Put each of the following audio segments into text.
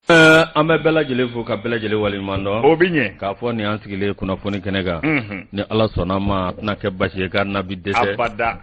An bɛ bɛɛ lajɛlen fo ka bɛɛ lajɛlen waleɲuman dɔn. O bɛ ɲɛ. K'a fɔ nin y'an sigilen kunnafoni kɛnɛ kan. Ni Ala sɔnna a ma, a tɛna kɛ basi ye k'an na bi dɛsɛ. Abada.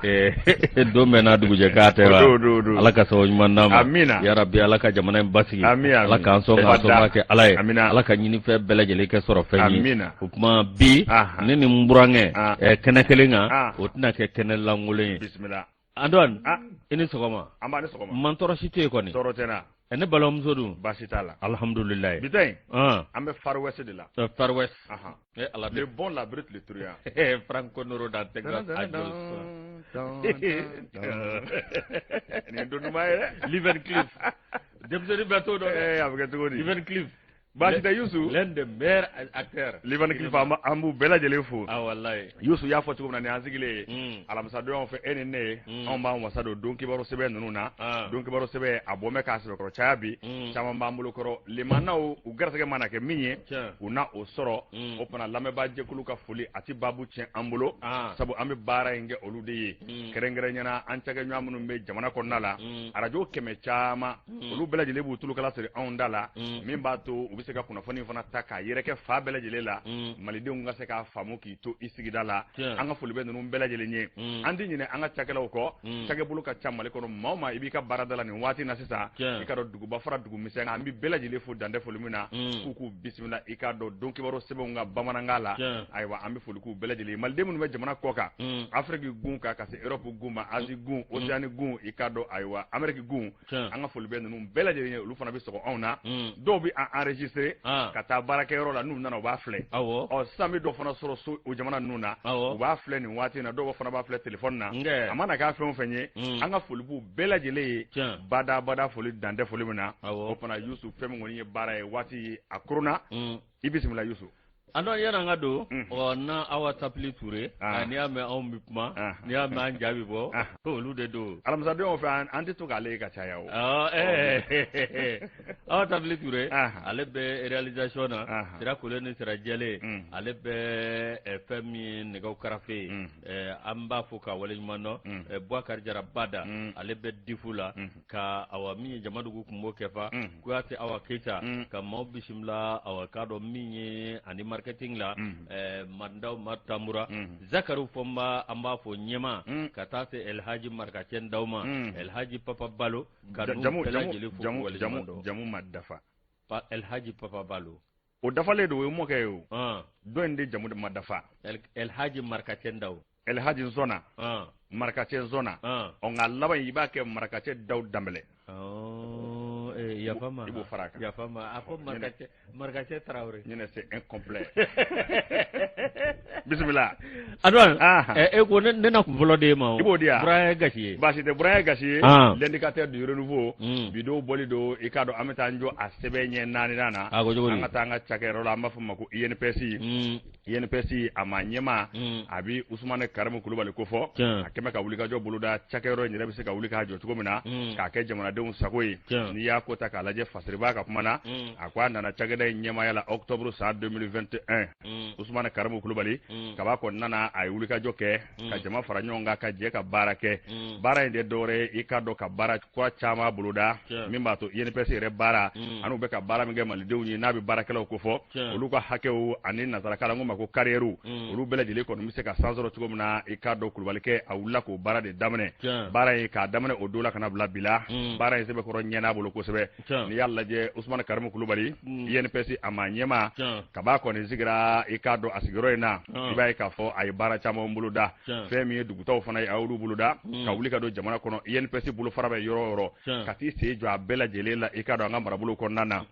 Don bɛɛ n'a dugujɛ k'a tɛ wa? O don, o don. Ala ka sababu ɲuman d'an ma. Amina. Yarabi Ala ka jamana in basigi. Ami, ami. Ala k'an sɔn k'an Abada. sɔnba kɛ Ala ye. Amina. Ala ka ɲinifɛn bɛɛ lajɛlen kɛ sɔrɔ fɛn ye. Amina. O tuma bi, Ahan. ne ni n burankɛ, Ah. kɛnɛ kelen kan, Ah. o tɛna kɛ kɛnɛ lankolon ye. Bisimila. Antoine, Ah. i ni sɔgɔma. An b'a ni sɔgɔma. Mantɔɔrɔ si tɛ yen kɔni. Tɔɔrɔ tɛ n na. Ne balimamuso dun? Baasi t'a la. Alhamdulilayi. Bi ta in, An. an bɛ Far West de la. Far West. Ahan. Eh, Ala Le bon, la brute, le truand. Franco Nero dans Texas Adios. Nin ye don duman ye dɛ. Lee Van Cleef. Denmisɛnnin bɛɛ t'o dɔn dɛ. Eh, a bɛ kɛ cogo di? Lee Van Cleef. Baasi tɛ Yusu. L'un des meilleurs acteurs. Lee Van Cleef an b'u bɛɛ lajɛlen fo. Ah wallahi. Yusu y'a fɔ cogo min na nin y'an sigilen ye. Alamisadonyaw fɛ e ni ne ye. Anw b'an wasa don don kibaru sɛbɛn ninnu na. Don kibaru sɛbɛn a bɔ bɛ k'a sɛbɛkɔrɔ caya bi. Caman b'an bolo kɔrɔ. Limanaw u garisɛgɛ mana kɛ min ye. U na o sɔrɔ. O fana lamɛnbaajɛkulu ka foli a ti baabu tiɲɛ an bolo. Sabu an bɛ baara in kɛ olu de ye. Kɛrɛnkɛrɛnyana an cakɛɲɔgɔn minnu bɛ jamana kɔnɔna la. Arajo 100 caman. Olu bɛɛ lajɛlen b'u tulukala siri anw da la min b'a to u bɛ se ka kunnafoni fana ta k'a yɛrɛkɛ fan bɛɛ lajɛlen la malidenw ka se k'a faamu k'i to i sigida la. An ka foli bɛ ninnu bɛɛ lajɛlen ye. An tɛ ɲinɛ an ka cakɛlaw kɔ. Cakɛbolo ka ca Mali kɔnɔ, maa o maa i b'i ka baarada la nin waati na sisan, i ka dɔn duguba fara dugu misɛn, an bɛ bɛɛ lajɛlen fo dantɛ foli min na, k'u k'u bisimila i k'a dɔn don kibaru sɛbɛnw ka bamanankan la. Ayiwa, an bɛ foli k'u bɛɛ lajɛlen ye. Maliden minnu bɛ jamana kɔ kan, Afiriki gun kan ka se Europe gun ma, Asie gun, Océanie gun, i k'a dɔn ayiwa Amérique gun, an ka foli bɛ ninnu bɛɛ lajɛlen ye. Olu fana bɛ sɔgɔ anw na. Dɔw bɛ an enregistrer ka taa baarakɛyɔrɔ la, n'u nana u b'a filɛ. Ɔ sisan bɛ dɔw fana sɔrɔ so o jamana ninnu na, u b'a filɛ nin waati in na. Dɔw fana b'a filɛ téléphone na. A mana k'a fɛn o fɛn ye, an ka foli b'u bɛɛ lajɛlen ye. Bada bada foli dantɛ foli min na. O fana Yusu, fɛn min kɔni ye baara ye, waati a koronna. I bisimila Yusu. Antoine, yani an ka don ɔ na Awa Tapili Ture, n'i y'a mɛn anw bɛ kuma, n'i y'a mɛn an ja bɛ bɔ, olu de don. Alamisadonyaw fɛ an tɛ to k'ale ye ka caya o. Awa Tapili Ture, ale bɛ réalisation na, Sira Kole ni Sira Jɛlen, ale bɛ fɛn min ye nɛgɛw karafe ye, an b'a fo ka waleɲuman dɔn. Bubakari Jara Bada, ale bɛ difu la. Ka awa min ye Jamadugu kunbo kɛfa, Kuyate Awa Keyita, ka maaw bisimila awa k'a dɔn min ye ani marketing la, Mandaw Matambura, Zakari Fɔnba, an b'a fɔ ɲɛma ka taa se Elhaji Marikacɛ Daw ma, Elhaji Papa Balo, ka ninnu bɛɛ lajɛlen fo k'u waleɲuman dɔn. Jamu ma dafa. Elhaji Papa Balo. O dafalen don, o ye mɔkɛ ye o. Dɔ in de jamu ma dafa. Elhaji Marikacɛ Daw. Elhaji Nzɔna. Marikacɛ Nzɔna. Ɔ nka laban i b'a kɛ Marikacɛ Daw Danbɛlɛ. Yafa ma. I b'o fara a kan. Yafa ma. A ko Marikacɛ Tarawele. Ɲinɛ c'est incomplet. Bisimila. Antoine, e ko ne na kun fɔlɔ d'e ma o. I b'o di yan. Buraya Gasi ye. Baasi tɛ, Buraya Gasi ye. L'indicateur du renouveau. Bi don bɔli don, i k'a dɔn an bɛ taa an jɔ a sɛbɛn ɲɛ 4nan na. A ko cogo di? An ka taa an ka cakɛyɔrɔ la, an b'a fɔ o ma ko INPS. INPS a ma ɲɛmaa, a bɛ Usumani Karimu Kulubali kofɔ. A kɛmɛ ka wulikajɔ boloda cakɛyɔrɔ in yɛrɛ bɛ se ka wuli k'a jɔ cogo min na k'a kɛ jamanadenw sago ye. N'i y'a ko ta k'a lajɛ Fasiriba ka kuma na, a ko a nana cakɛda in ɲɛmaaya la octobre san 2021. Usumani Karimu Kulubali kaba kɔnɔna na, a ye wulikajɔ kɛ ka jama fara ɲɔgɔn kan ka jɛ ka baara kɛ. Baara in tɛ dɔwɛrɛ ye, i k'a dɔn ka baara kura caman boloda min b'a to INPS yɛrɛ baara an'u bɛ ka baara min kɛ malidenw ye, n'a bɛ baarakɛlaw kofɔ, olu ka hakɛw ani nansarakan na ko ma ko carrière, olu bɛɛ lajɛlen kɔni bɛ se ka san sɔrɔ cogo min na. I k'a dɔn Kulubalikɛ a wulila k'o baara de daminɛ. Baara in k'a daminɛ o don la ka na bila bi la, baara in sɛbɛkɔrɔ ɲɛn'a bolo kosɛbɛ. N'i y'a lajɛ Usumani Karimu Kulubali, INPS a ma ɲɛmaa, kab'a kɔni sigira i k'a dɔn a sigiyɔrɔ in na, i b'a ye k'a fɔ a ye baara caman boloda. Fɛn min ye dugutaw fana ye, a y'olu boloda ka wuli ka don jamana kɔnɔ. INPS bolofara bɛ yɔrɔ o yɔrɔ, ka t'i sen jɔ a bɛɛ lajɛlen la, i k'a dɔn an ka marabolo kɔnɔna na.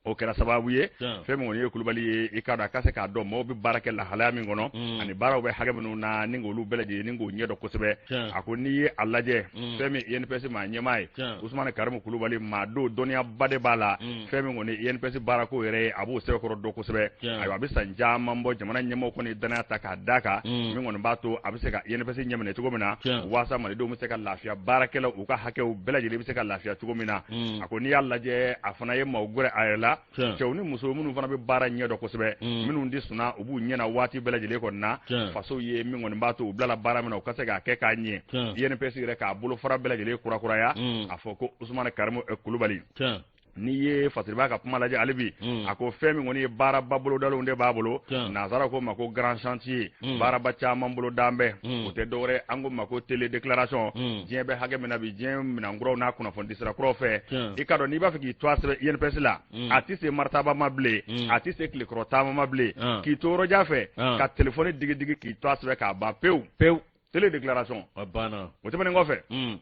O kɛra sababu ye fɛn min kɔni ye Kulubali ye, i k'a dɔn a ka se k'a dɔn maaw bɛ baara kɛ lahalaya min kɔnɔ ani baaraw bɛ hakɛ minnu na, ni k'olu bɛɛ lajɛlen ni k'o ɲɛdɔn kosɛbɛ. A ko n'i ye a lajɛ, fɛn min INPS maa ɲɛmaa ye Usumani Karimu Kulubali, maa don dɔnniyaba de b'a la. Fɛn min kɔni INPS baarako yɛrɛ ye, a b'o sɛbɛkɔrɔ dɔn kosɛbɛ. Ayiwa, a bɛ san caman bɔ jamana ɲɛmaaw kɔni danaya ta k'a d'a kan, min kɔni b'a to a bɛ se ka INPS ɲɛminɛ cogo min na, waasa malidenw bɛ se ka lafiya, baarakɛlaw u ka hakɛw bɛɛ lajɛlen bɛ se ka lafiya cogo min na. A ko n'i y'a lajɛ, a fana ye maaw gɛrɛ a yɛrɛ la, cɛw ni muso minnu fana bɛ baara ɲɛdɔn kosɛbɛ, minnu tɛ sunaa, u b'u ɲɛna waati bɛɛ lajɛlen kɔni na faso ye, min kɔni b'a to u bilala baara min na, u ka se k'a kɛ k'a ɲɛ. INPS yɛrɛ k'a bolofara bɛɛ lajɛlen kurakuraya. A fɔ ko Usumani Karimu Kulubali N'i ye Fasiriba ka kuma lajɛ hali bi, a ko fɛn min kɔni ye baaraba bolodalenw de b'a bolo, nansara ko ma ko grand chantier, baaraba caman bolodan bɛ, o tɛ dɔwɛrɛ, an ko ma ko télé déclaration. Diɲɛ bɛ hakɛ min na bi, diɲɛ minɛn kuraw n'a kunnafoni sira kuraw fɛ, i ka dɔn n'i b'a fɛ k'i tɔgɔ sɛbɛn INPS la, a tɛ se maritaba ma bilen, a tɛ se tilekɔrɔ taama ma bilen, k'i to yɔrɔjan fɛ ka telefɔni digi digi k'i tɔgɔ sɛbɛn k'a ban pewu pewu. Télé déclaration. A banna. O tɛmɛnen kɔfɛ,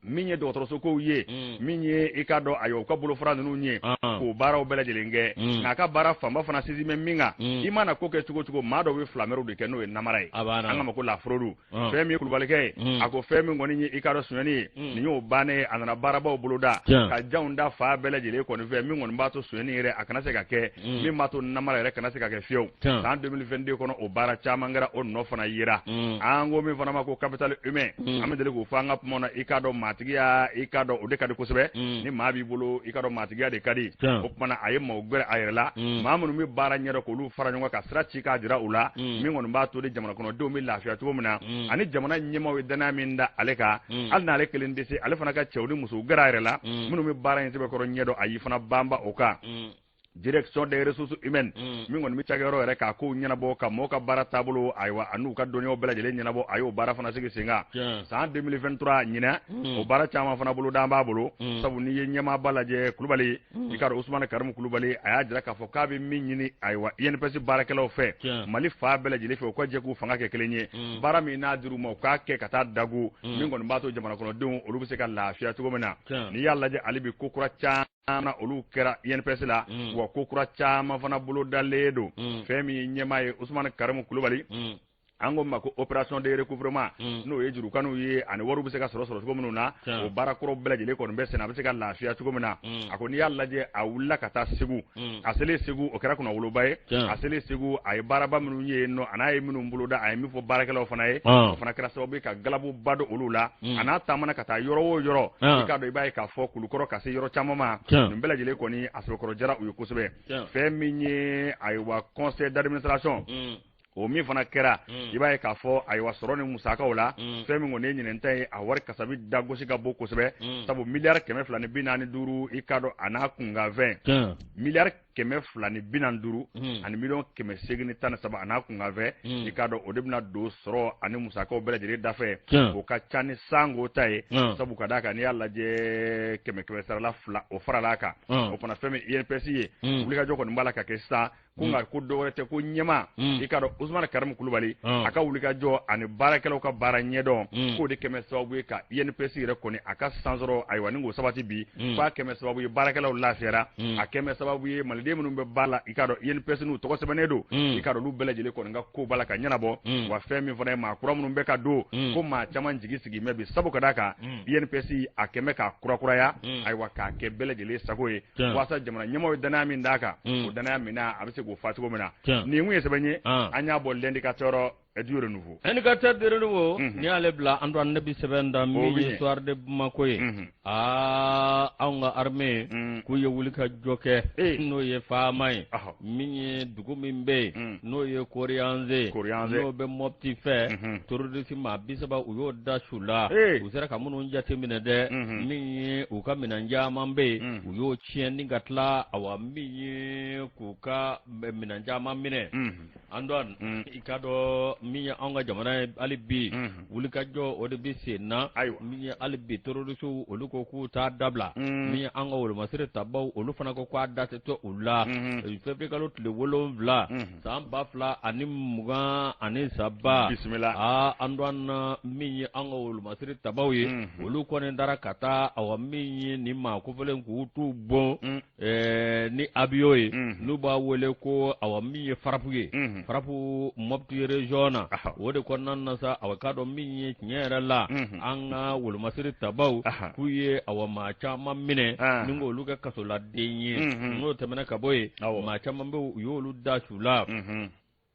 min ye dɔgɔtɔrɔso kow ye, min ye i ka dɔn, ayiwa, u ka bolofara ninnu ye, k'o baaraw bɛɛ lajɛlen kɛ. Nka a ka baara fanba fana sinsin bɛ min kan, i mana ko kɛ cogo cogo, maa dɔw bɛ filamɛriw de kɛ, n'o ye namara ye, an ka ma ko la fraude. Fɛn min ye kulubalikɛ ye, a ko fɛn min kɔni ye i ka dɔn sonyɛni ye, nin y'o bannen ye. A nana baarabaw boloda ka janw da fa bɛɛ lajɛlen kɔni fɛ, min kɔni b'a to sonyɛni yɛrɛ a kana se ka kɛ, min b'a to namara yɛrɛ kana se ka kɛ fiyewu. San 2022 kɔnɔ, o baara caman kɛra, o nɔ fana yera. An ko min fana ma ko capital humain, an bɛ deli k'o fɔ an ka kuma na, i k'a dɔn maatigiya, i k'a dɔn o de ka di kosɛbɛ. Ni maa b'i bolo, i k'a dɔn maatigiya de ka di. O tuma na, a ye maaw gɛrɛ a yɛrɛ la, maa minnu bɛ baara ɲɛdɔn, k'olu fara ɲɔgɔn kan ka sira ci k'a jira u la, min kɔni b'a to ni jamana kɔnɔdenw bɛ lafiya cogo min na, ani jamana ɲɛmaaw ye danaya min da ale kan, hali n'ale kelen tɛ se, ale fana ka cɛw ni musow gɛrɛ a yɛrɛ la, minnu bɛ baara in sɛbɛkɔrɔ ɲɛdɔn, a y'i fana banba o kan. Direction des ressources humaines, min kɔni bɛ cakɛyɔrɔ yɛrɛ k'a kow ɲɛnabɔ, ka mɔgɔw ka baara taabolo, ayiwa, a n'u ka dɔnniyaw bɛɛ lajɛlen ɲɛnabɔ, a y'o baara fana sigi sen kan san 2023 ɲinɛ. O baara caman fana boloda b'a bolo, sabu n'i ye ɲɛmaaba lajɛ, Kulubali, i ka dɔn Usumani Karimu Kulubali, a y'a jira k'a fɔ k'a bɛ min ɲini, ayiwa, INPS baarakɛlaw fɛ Mali fan bɛɛ lajɛlen fɛ, u ka jɛ k'u fanga kɛ kelen ye, baara min n'a dir'u ma, u k'a kɛ ka taa dagu, min kɔni b'a to jamana kɔnɔdenw olu bɛ se ka lafiya cogo min na. N'i y'a lajɛ hali bi, ko kura caman olu kɛra INPS la, wa ko kura caman fana bolodalen don. Fɛn min ye ɲɛmaa ye, Usumani Karimu Kulubali, an ko ma ko opération de recouvrement, n'o ye jurukaniw ye ani wariw bɛ se ka sɔrɔ cogo minnu na, o baara kɔrɔ bɛɛ lajɛlen kɔni bɛ senna, a bɛ se ka lafiya cogo min na. A ko n'i y'a lajɛ, a wulila ka taa Segu. A selen Segu, o kɛra kunnawoloba ye. A selen Segu, a ye baaraba minnu ye yen nɔ, a n'a ye minnu boloda, a ye min fɔ baarakɛlaw fana ye, o fana kɛra sababu ye ka galabuba don olu la. A n'a taamana ka taa yɔrɔ o yɔrɔ, i k'a dɔn, i b'a ye k'a fɔ Kulukɔrɔ ka se yɔrɔ caman ma, nin bɛɛ lajɛlen kɔni a sɛbɛkɔrɔ jara u ye kosɛbɛ. Fɛn min ye, ayiwa, conseil d'administration, o min fana kɛra, i b'a ye k'a fɔ, ayiwa, sɔrɔ ni musakaw la, fɛn min kɔni ye ɲinɛn ta ye, a wari kasabi dagosi ka bon kosɛbɛ, sabu miliyari 245, i k'a dɔn, a n'a kunkanfɛn, miliyari 245 ani miliyɔn 813 a n'a kunkanfɛn, i k'a dɔn o de bɛna don sɔrɔ ani musakaw bɛɛ lajɛlen dafɛ. O ka ca ni sango ta ye, sabu ka d'a kan, n'i y'a lajɛ, kɛmɛ kɛmɛ sarala fila o farala a kan. O fana fɛn min INPS ye, wulikajɔ kɔni b'a la ka kɛ sisan ko, nka ko dɔwɛrɛ tɛ, ko ɲɛma, i k'a dɔn, Usumani Karimu Kulubali, a ka wulikajɔ ani baarakɛlaw ka baara ɲɛdɔn, k'o de kɛmɛ sababu ye ka INPS yɛrɛ kɔni a ka sansɔrɔ, ayiwa, ni k'o sabati bi, k'a kɛmɛ sababu ye baarakɛlaw lafiyara, a kɛmɛ sababu ye maliden minnu bɛ baara la, i k'a dɔn, INPS n'u tɔgɔ sɛbɛnnen don, i k'a dɔn, olu bɛɛ lajɛlen kɔni ka ko b'a la ka ɲɛnabɔ. Wa fɛn min fana ye maa kura minnu bɛ ka don, ko maa caman jigi sigi mɛ bi, sabu ka d'a kan, INPS a kɛmɛ k'a kurakuraya, ayiwa, k'a kɛ bɛɛ lajɛlen sago ye, walasa jamana ɲɛmaaw ye danaya min d'a kan, o danaya min na a bɛ se k'o fa cogo min na. Nin kun ye sɛbɛn ye, an y'a bɔ L'Indicateur du Renouveau. Indicateur du Renouveau, n'i y'ale bila, an ne bi sɛbɛn da min ye Soir de Bamako ye. Aa, anw ka armée k'u ye wuli ka jɔ kɛ, n'o ye FAMa ye, min ye dugu min bɛ yen, n'o ye Koriyanze, n'o bɛ Mopti fɛ, terroriste maa 30, u y'o da su la. U sera ka minnu jate minɛ dɛ, min ye u ka minɛn caman bɛ yen, u y'o tiɲɛ ni ka tila, awa, min ye k'u ka minɛn caman minɛ. Antoine, i ka dɔn min ye anw ka jamana ye, hali bi wulikajɔ o de bɛ sen na. Min ye hali bi terroriste, olu ko k'u t'a dabila. Min ye an ka wolomasiri tabaw, olu fana ko k'a da tɛ to u la. Février kalo tile 7, san 2023. Bisimila. Aa, Antoine, min ye an ka wolomasiri tabaw ye, olu kɔni taara ka taa, awa, min ye nin maa kofɔlen k'u t'u bon ni avion ye, n'u b'a wele ko, awa, min ye FRAPP ye, FRAPP Mopti région na. O de kɔnɔna na sa, awa, k'a dɔn min ye tiɲɛ yɛrɛ la, an ka wolomasiri tabaw k'u ye, awa, maa caman minɛ ni k'olu kɛ kasoladen ye. N'o tɛmɛna ka bɔ yen, maa caman bɛ, u y'olu da su la.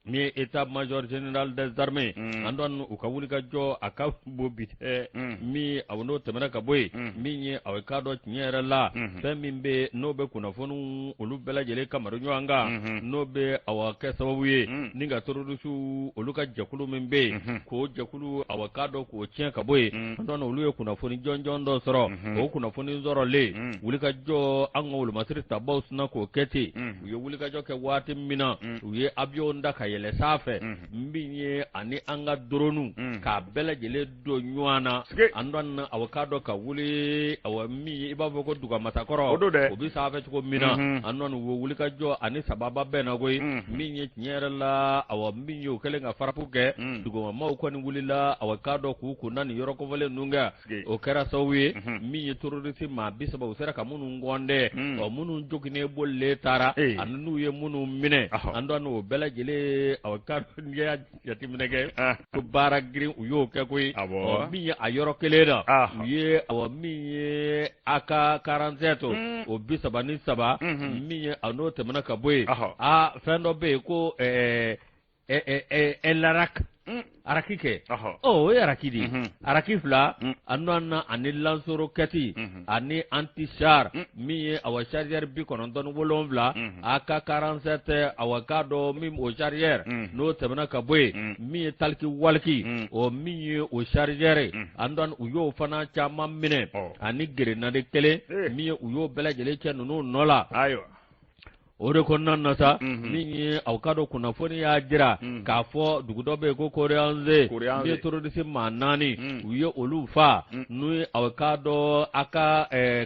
Min ye état major général des armées Antoine u ka wulikajɔ a ka bon bi dɛ. Min aw n'o tɛmɛna ka bɔ yen, min ye aw k'a dɔn tiɲɛ yɛrɛ la, fɛn min bɛ n'o bɛ kunnafoniw olu bɛɛ lajɛlen kamari ɲɔgɔn kan, n'o bɛ awa kɛ sababu ye ni ka terrorisiw olu ka jɛkulu min bɛ yen, k'o jɛkulu awa k'a dɔn k'o tiɲɛ ka bɔ yen. Antoine olu ye kunnafoni jɔnjɔn dɔ sɔrɔ. O kunnafoni sɔrɔlen, wulikajɔ an ka wolomasiri tabaw sinna k'o kɛ ten. U ye wulikajɔ kɛ waati min na, u ye avion da ka yɛlɛ sanfɛ, min ye ani an ka drone k'a bɛɛ lajɛlen don ɲɔgɔn na. Antoine awa k'a dɔn ka wuli awa min ye i b'a fɔ ko dugamasakɔrɔ O don dɛ. O bɛ sanfɛ cogo min na, Antoine u ye wulikajɔ ani sababa bɛnna koyi. Min ye tiɲɛ yɛrɛ la, awa min ye u kɛlen ka frappe kɛ, dugumamaw kɔni wulila awa k'a dɔn k'u kun da nin yɔrɔ kofɔlen ninnu kan. O kɛra sababu ye min ye terroriste maa 30 u sera ka minnu gɔndɛ, ɔ minnu joginnen bolilen taara, ani n'u ye minnu minɛ. Antoine o bɛɛ lajɛlen awa k'a dɔn n'i y'a jateminɛ kɛ ko baara girin u y'o kɛ koyi. Ɔ min ye a yɔrɔ kelen na, u ye awa min ye AK 47 o 33, min ye a n'o tɛmɛna ka bɔ yen, aa fɛn dɔ bɛ yen ko El Arak araki kɛ, o ye araki de ye, araki fila Antoine ani lance-roquette ani anti-char, min ye awa chargeur 97 AK 47, awa k'a dɔn min o chargeur n'o tɛmɛna ka bɔ yen, min ye talkie walkie, o min ye o chargeur ye, Antoine u y'o fana caman minɛ, ani grenade kelen, min ye u y'o bɛɛ lajɛlen cɛ ninnu nɔ la. Ayiwa. O de kɔnɔna na sa, min ye aw k'a dɔn kunnafoni y'a jira k'a fɔ dugu dɔ bɛ yen ko Koriyanze, min ye terroriste maa naani u ye olu fa, n'u ye aw k'a dɔn AK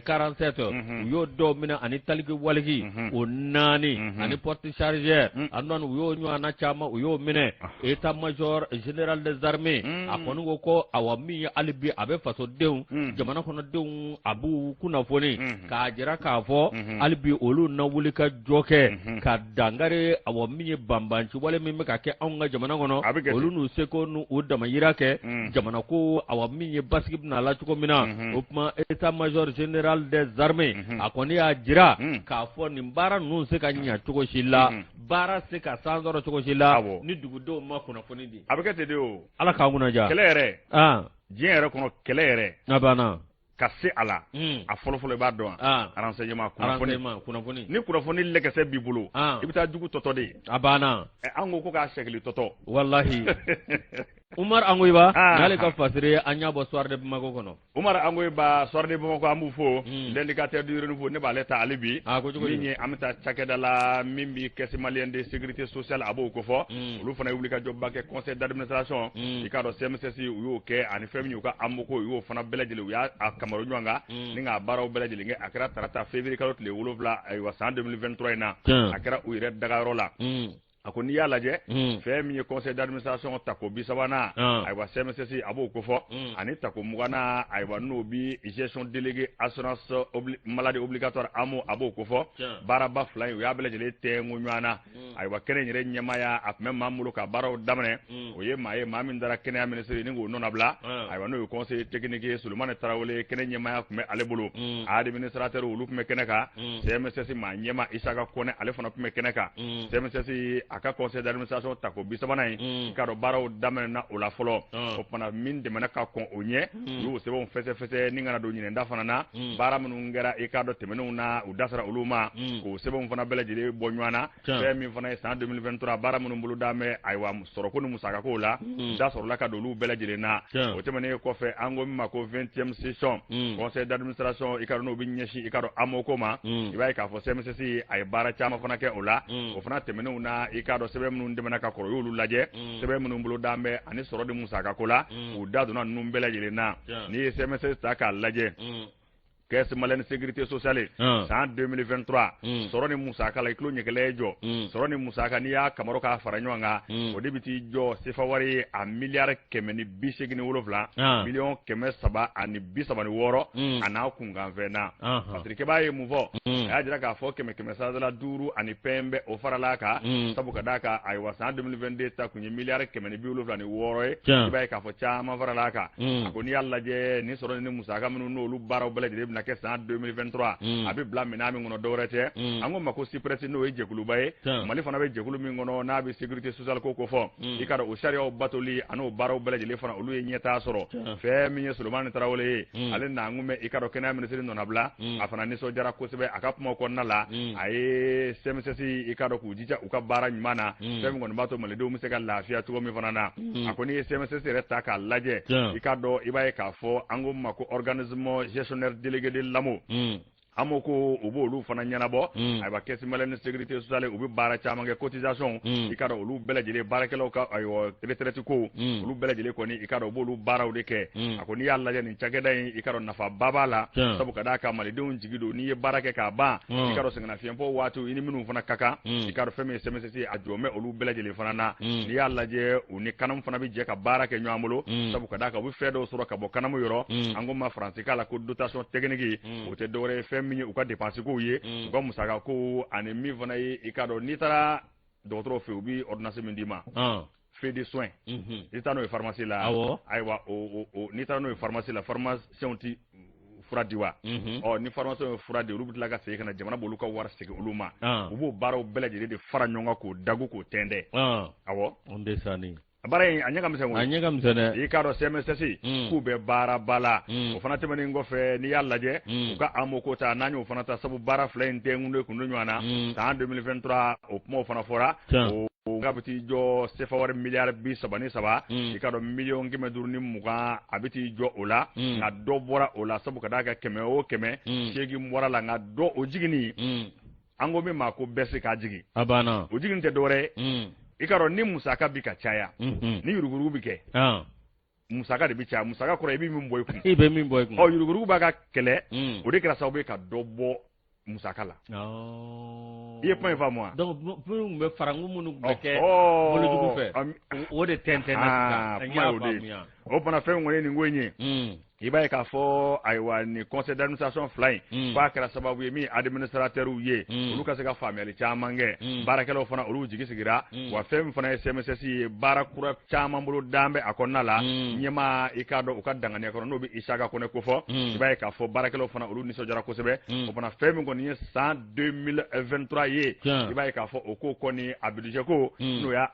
47 u y'o dɔw minɛ, ani talkie walkie o naani, ani porte chargeur. Antoine u y'o ɲɔgɔnna caman u y'o minɛ. État major général des armées a kɔni ko ko awa min ye hali bi a bɛ fasodenw, jamana kɔnɔdenw, a b'u kunnafoni k'a jira k'a fɔ hali bi olu na wuli ka jɔ kɛ ka dankari awa min ye banbanci wale min bɛ ka kɛ anw ka jamana kɔnɔ. Olu n'u seko n'u damayira kɛ jamana ko awa min ye basigi bɛna la cogo min na. O tuma état major général des armées a kɔni y'a jira k'a fɔ nin baara ninnu se ka ɲɛ cogo si la, baara se ka san sɔrɔ cogo si la ni dugudenw ma kunnafoni di. A bɛ kɛ ten de o. Ala k'an kunna diya. Kɛlɛ yɛrɛ, diɲɛ yɛrɛ kɔnɔ, kɛlɛ yɛrɛ a banna. Ka se a la, a fɔlɔfɔlɔ i b'a dɔn, renseignement, kunnafoni. Kunnafoni. Ni kunnafoni lɛkɛsɛ b'i bolo, i bɛ taa jugu tɔtɔ de. A banna. An ko k'a sɛgili tɔtɔ. Walahi. Umar Angoyiba n'ale ka fasiri an y'a bɔ Soir de Bamako kɔnɔ. Umar Angoyiba, Soir de Bamako, an b'u fo. L'indicateur du renouveau, ne b'ale ta hali bi. A ko cogo di? Min ye an bɛ taa cakɛda la min bi Caisse malienne de sécurité sociale, a b'o kofɔ. Olu fana ye wulikajɔba kɛ, conseil d'administration, i k'a dɔn CMSS u y'o kɛ, ani fɛn min y'u ka AMO ko, u y'o fana bɛɛ lajɛlen u y'a kamaru ɲɔgɔn kan ni k'a baaraw bɛɛ lajɛlen kɛ. A kɛra tarata février kalo tile 7, ayiwa, san 2023 in na, a kɛra u yɛrɛ dagayɔrɔ la. A ko n'i y'a lajɛ, fɛn min ye conseil d'administration tako 30nan, ayiwa, CMSS a b'o kofɔ, ani tako 20nan, ayiwa, n'o bi gestion déléguée assurance maladie obligatoire AMO, a b'o kofɔ. Baaraba fila in, u y'a bɛɛ lajɛlen tɛnku ɲɔgɔn na. Ayiwa, kɛnɛ in yɛrɛ ɲɛmaaya a tun bɛ maa min bolo ka baaraw daminɛ, o ye maa ye, maa min dara kɛnɛya minisiri ni k'o nɔnabila, ayiwa, n'o ye conseiller technique ye, Solomani Tarawele, kɛnɛ ɲɛmaaya tun bɛ ale bolo. Administrateur olu tun bɛ kɛnɛ kan. CMSS maa ɲɛma Isaka Kɔnɛ, ale fana tun bɛ kɛnɛ kan. CMSS a ka conseil d'administration tako 30nan in, i k'a dɔn baaraw daminɛna o la fɔlɔ. O fana min tɛmɛna ka kɔn o ɲɛ, u y'o sɛbɛnw fɛsɛfɛsɛ ni kana don ɲinɛnda fana na. Baara minnu kɛra, i k'a dɔn tɛmɛnenw na, u da sera olu ma k'o sɛbɛnw fana bɛɛ lajɛlen bɔ ɲɔgɔn na. Fɛn min fana ye san 2023 baara minnu bolo da bɛ, ayiwa, sɔrɔko ni musakako la, da sɔrɔla ka don olu bɛɛ lajɛlen na. O tɛmɛnen kɔfɛ, an ko min ma ko 20e session conseil d'administration, i k'a dɔn n'o bɛ ɲɛsin, i k'a dɔn AMO ko ma, i b'a ye k'a fɔ CMSS a ye baara caman fana kɛ o la. O fana tɛmɛnenw na, i k'a dɔn sɛbɛn minnu tɛmɛna ka kɔrɔ, u y'olu lajɛ, sɛbɛn minnu bolo da bɛ ani sɔrɔ ni musakako la, u da donna ninnu bɛɛ lajɛlen na. N'i ye CMSS ta k'a lajɛ, Caisse malienne sécurité sociale, san 2023 sɔrɔ ni musaka la, i tulo ɲɛkɛlɛ jɔ, sɔrɔ ni musaka, n'i y'a kamaro k'a fara ɲɔgɔn kan, o de bɛ t'i jɔ sefa wari ye a miliyari 187 miliyɔn 336 a n'a kunkanfɛn na. Patrick b'a ye mun fɔ? A y'a jira k'a fɔ kɛmɛ kɛmɛ sarada 5 ani pɛnbɛ o farala a kan, sabu ka d'a kan, ayiwa, san 2022 ta kun ye miliyari 176 ye. I b'a ye k'a fɔ caman farala a kan. A ko n'i y'a lajɛ, nin sɔrɔ ni musaka minnu n'olu baaraw bɛɛ lajɛlen bɛna kɛ san 2023, a bɛ bila minɛn min kɔnɔ, dɔwɛrɛ tɛ, an ko ma ko SIPRES, n'o ye jɛkuluba ye, Mali fana bɛ jɛkulu min kɔnɔ n'a bɛ sécurité sociale ko kofɔ. I ka dɔn, o sariyaw batoli an'o baaraw bɛɛ lajɛlen fana, olu ye ɲɛtaa sɔrɔ. Fɛn min ye Solomani Tarawele ye, ale nakun bɛ, i ka dɔn, kɛnɛya minisiri nɔnabila. A fana nisɔndiyara kosɛbɛ. A ka kuma kɔnɔna la, a ye CMSS, i ka dɔn, k'u jija u ka baara ɲuman na, fɛn min kɔni b'a to malidenw bɛ se ka lafiya cogo min fana na. A ko n'i ye CMSS yɛrɛ ta k'a lajɛ, i ka dɔn, i b'a ye k'a fɔ an ko ma ko organisme gestionnaire délégué de l'AMO, AMO ko u b'olu fana ɲɛnabɔ. Ayiwa, caisse malienne de sécurité sociale, u bɛ baara caman kɛ, cotisation, i ka dɔn, olu bɛɛ lajɛlen, baarakɛlaw ka, ayiwa, retraite ko, olu bɛɛ lajɛlen kɔni, i ka dɔn, u b'olu baaraw de kɛ. A ko n'i y'a lajɛ, nin cakɛda in, i ka dɔn, nafaba b'a la, sabu ka d'a kan malidenw jigi don, n'i ye baara kɛ k'a ban, i ka dɔn, sɛgɛnnafiɲɛbɔ waatiw, i ni minnu fana ka kan, i ka dɔn, fɛn min ye CMSS, a jɔn bɛ olu bɛɛ lajɛlen fana na. N'i y'a lajɛ, u ni CANAM fana bɛ jɛ ka baara kɛ ɲɔgɔn bolo, sabu ka d'a kan u bɛ fɛn dɔw sɔrɔ ka bɔ CANAM yɔrɔ, an ko ma faransikan la ko dotation technique. O tɛ dɔwɛrɛ ye, fɛn min ye u ka dépense kow ye, u ka musaka ko, ani min fana ye, i ka dɔn, n'i taara dɔgɔtɔrɔw fɛ, u bɛ ordonnance min d'i ma, feuille de soins, i taa n'o ye pharmacie la. Ayiwa, o n'i taara n'o ye pharmacie la, pharmacien ti fura di wa? Ɔ, ni pharmacien ye fura di, olu bɛ tila ka segin ka na, jamana b'olu ka wari segin olu ma. U b'o baaraw bɛɛ lajɛlen de fara ɲɔgɔn kan k'o dagu k'o tɛntɛn. Awɔ. O de sanni. Baara in, a ɲɛ ka misɛn koyi. A ɲɛ ka misɛn dɛ. I k'a dɔn, CMSS k'u bɛ baaraba la. O fana tɛmɛnen kɔfɛ, n'i y'a lajɛ, u ka AMO ko ta, n'an y'o fana ta, sabu baara fila in tɛ kun kun ɲɔgɔn na, san 2023, o kumaw fana fɔra. O k'a bɛ t'i jɔ sefa wari miliyari 33, i k'a dɔn, 520 million, a bɛ t'i jɔ o la. Nka dɔ bɔra o la, sabu ka d'a kan kɛmɛ o kɛmɛ seegin bɔra la. Nka dɔ o jiginni, an ko min ma ko baisse, k'a jigin. A banna. O jiginni tɛ dɔwɛrɛ ye, i ka dɔn, ni musaka bi ka caya, ni yuruguyurugu bi kɛ, musaka de bi caya. Musaka kɔrɔ, i bɛ min bɔ i kun. I bɛ min bɔ i kun. Ɔ, yuruguyurugu b'a ka kɛlɛ, o de kɛra sababu ye ka dɔ bɔ musaka la. I ye kuma in faamu wa? Donc minnu tun bɛ farangu minnu tun bɛ kɛ bolojugu fɛ, o de tɛntɛnna sisan. Kuma y'o de ye. O fana, fɛn kɔni ye nin ko in ye, i b'a ye k'a fɔ, ayiwa, nin conseil d'administration fila in, k'a kɛra sababu ye min administrateurs ye, olu ka se ka faamuyali caman kɛ, baarakɛlaw fana, olu jigi sigira wa. Fɛn min fana ye CMSS ye, baara kura caman bolo dan bɛ a kɔnɔna la. Ɲɛmaa, i k'a dɔn, u ka danganiya kɔnɔ, n'o bɛ Isaka Kɔnɛ kofɔ, i b'a ye k'a fɔ baarakɛlaw fana, olu nisɔndiyara kosɛbɛ. O fana, fɛn min kɔni ye san 2023 ye, i b'a ye k'a fɔ o ko kɔni, a budget ko, n'o y'a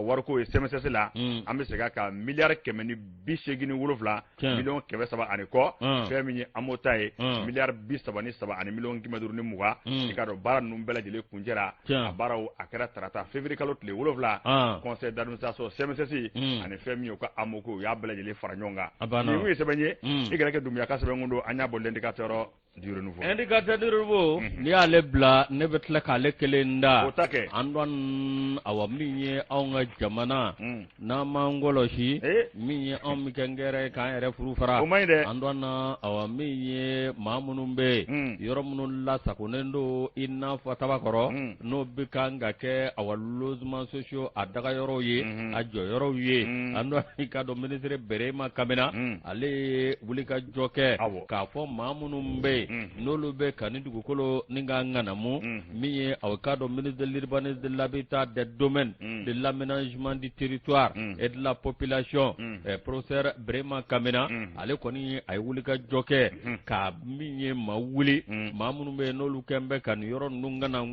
wariko ye CMSS la, an bɛ segin a kan, miliyari 187 300 million ani kɔ. Fɛn min ye AMO ta ye, miliyari 33 ani 520 million. I k'a dɔn, baara ninnu bɛɛ lajɛlen kuncɛra. A baaraw, a kɛra tarata, février kalo tile 7, conseil d'administration CMSS ani fɛn min ye u ka AMO ko, u y'a bɛɛ lajɛlen fara ɲɔgɔn kan. Nin kun ye sɛbɛn ye, i kɛra kɛ Dunbuya ka sɛbɛn kun don. An y'a bɔ L'Indicateur du Renouveau. Indicateur du Renouveau, n'i y'ale bila, ne bɛ tila k'ale kelen da. O ta kɛ. An dɔn, awa, min ye anw ka jamana, n'an m'an kɔlɔsi, min ye anw bɛ kɛ ngɛrɛ ye k'an yɛrɛ furu fara. O man ɲi dɛ. An dɔn, awa, min ye maa minnu bɛ yen, yɔrɔ minnu lasagonnen don i n'a fɔ Tabakɔrɔ, n'o bɛ kan ka kɛ, awa, logements sociaux, a dagayɔrɔw ye, a jɔyɔrɔw ye. An dɔn, i ka dɔn, ministre Berema Kamina, ale ye wulikajɔ kɛ k'a fɔ maa minnu bɛ yen, n'olu bɛ ka ni dugukolo ni ka ŋanamu, min ye aw k'a dɔn, ministre de l'urbanisme, de l'habitat, des domaines, de l'aménagement du territoire et de la population, professeur Berema Kamina, ale kɔni, a ye wulikajɔ kɛ ka min ye maa wuli, maa minnu bɛ yen, n'olu kɛn bɛ ka nin yɔrɔ ninnu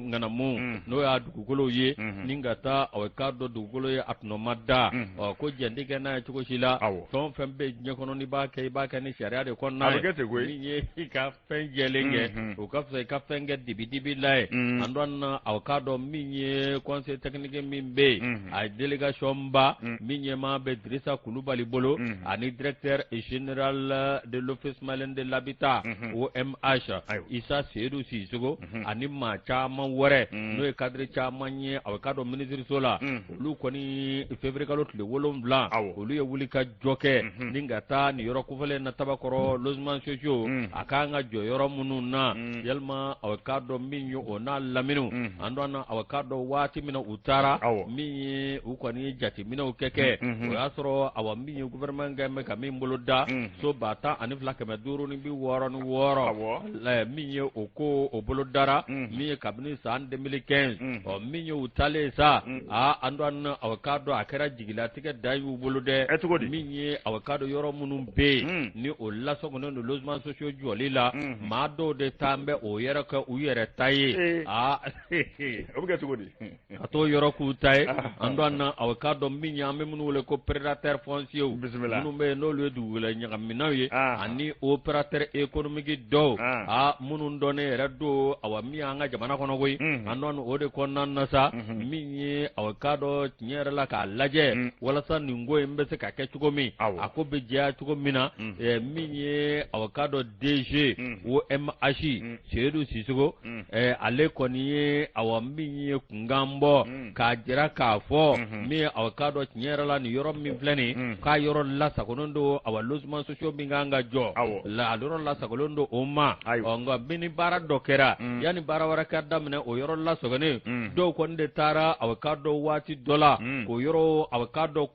ŋanamu, n'o y'a dugukolow ye, ni ka taa, aw k'a dɔn, dugukolo ye a tɔnɔ ma da, ɔ, ko jɛn tɛ kɛ n'a ye cogo si la. Fɛn o fɛn bɛ diɲɛ kɔnɔ, n'i b'a kɛ, i b'a kɛ ni sariya de kɔnɔna ye. Min ye i ka fɛn jɛlen kɛ, o ka fisa i ka fɛn kɛ dibi-dibi la ye. An dɔn na, aw k'a dɔn, min ye conseil technique min bɛ yen, a ye délégation ba min ɲɛmaa bɛ Dirisa Kulubali bolo, ani directeur général de l'Office malien de l'habitat, OMH, Isa Seydou Sissogo, ani maa caman wɛrɛ, n'o ye cadre caman ye, aw k'a dɔn, minisiriso la, olu kɔni, février kalo tile 7, olu ye wuli ka jɔ kɛ ni ka taa nin yɔrɔ kofɔlen na, Tabakɔrɔ, logements sociaux, a k'an ka jɔ. yɔrɔ minnu na yalima aw k'a dɔn min ye o n'a laminiw an dɔn na aw k'a dɔn waati min na u taara min ye u kɔni ye jateminɛw kɛ kɛ o y'a sɔrɔ awa min ye gouvernement kɛ bɛ ka min bolo da so 12,566 min ye o ko o bolo dara min ye kabini san 2015 ɔ min ye u taalen sa aa an dɔn na aw k'a dɔn a kɛra jigilatigɛ da y'u bolo dɛ min ye aw k'a dɔn yɔrɔ minnu bɛ yen ni o lasagonnen don logements sociaux jɔli la maa dɔw de taan bɛ o yɛrɛ kɛ u yɛrɛ ta ye aa o bɛ kɛ cogo di ka t'o yɔrɔ k'u ta ye an dɔn na aw k'a dɔn min ye an bɛ minnu wele ko prédateurs fonciers minnu bɛ yen n'olu ye dugukolo ɲagaminaw ye ani opérateur économique dɔw aa minnu dɔnnen yɛrɛ don awa min y'an ka jamana kɔnɔ koyi an dɔn o de kɔnɔna na sa min ye aw k'a dɔn tiɲɛ yɛrɛ la k'a lajɛ walasa nin ko in bɛ se ka kɛ cogo min a ko bɛ jɛya cogo min na min ye aw k'a dɔn DG OMH Seyidu Sisoko ale kɔni ye awa min ye kunkan bɔ k'a jira k'a fɔ min ye aw k'a dɔn tiɲɛ yɛrɛ la nin yɔrɔ min filɛ nin k'a yɔrɔ lasagolen don awa logement sociaux min kan ka jɔ la a yɔrɔ lasagolen don o ma ɔ nka min ni baara dɔ kɛra yanni baara wɛrɛ ka daminɛ o yɔrɔ lasagolen dɔw kɔni de taara aw k'a dɔn waati dɔ la k'o yɔrɔ aw k'a dɔn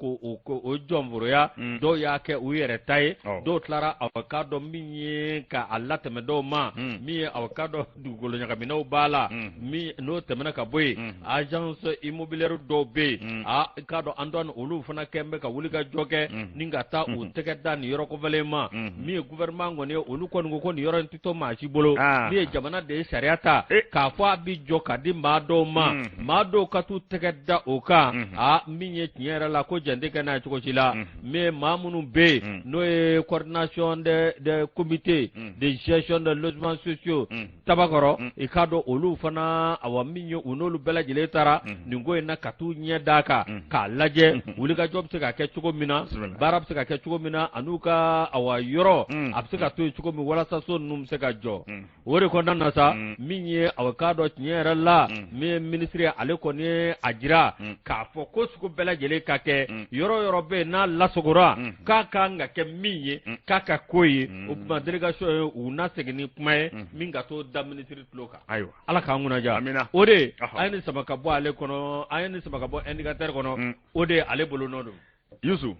k'o jɔnforoya dɔw y'a kɛ u yɛrɛ ta ye dɔw tilara aw k'a dɔn min ye ka a latɛmɛ dɔw ma min ye aw k'a dɔn dugukolo ɲagaminaw b'a la min n'o tɛmɛna ka bɔ yen agence immobilière dɔw bɛ yen a i k'a dɔn an dɔn olu fana kɛn bɛ ka wuli ka jɔ kɛ ni ka taa u tɛgɛ da nin yɔrɔ kofɔlen ma min ye gouvernement kɔni ye olu kɔni ko ko nin yɔrɔ in tɛ to maa si bolo min ye jamana de ye sariya ta k'a fɔ a bɛ jɔ ka di maa dɔw ma maa dɔw ka t'u tɛgɛ da o kan a min ye tiɲɛ yɛrɛ la ko jɛn tɛ kɛ n'a ye cogo si la mais maa minnu bɛ yen n'o ye coordination des comités de gestion de logements sociaux Tabakɔrɔ i k'a dɔn olu fana awa min ye u n'olu bɛɛ lajɛlen taara nin ko in na ka t'u ɲɛ d'a kan k'a lajɛ wulikajɔ bɛ se ka kɛ cogo min na baara bɛ se ka kɛ cogo min na an'u ka awa yɔrɔ a bɛ se ka to yen cogo min walasa so ninnu bɛ se ka jɔ o de kɔnɔna na sa min ye aw k'a dɔn tiɲɛ yɛrɛ la min ye minisiri ye ale kɔni ye a jira k'a fɔ ko sugu bɛɛ lajɛlen ka kɛ yɔrɔ yɔrɔ bɛ yen n'a lasagora k'a kan ka kɛ min ye k'a ka ko ye o tuma délégation ye u na segin ni kuma ye min ka t'o da minisiri tulo kan ayiwa ala k'an kunnaja amina o de an ye nin sama ka bɔ ale kɔnɔ an ye nin sama ka bɔ indicateur kɔnɔ o de ale bolonɔ don Yusu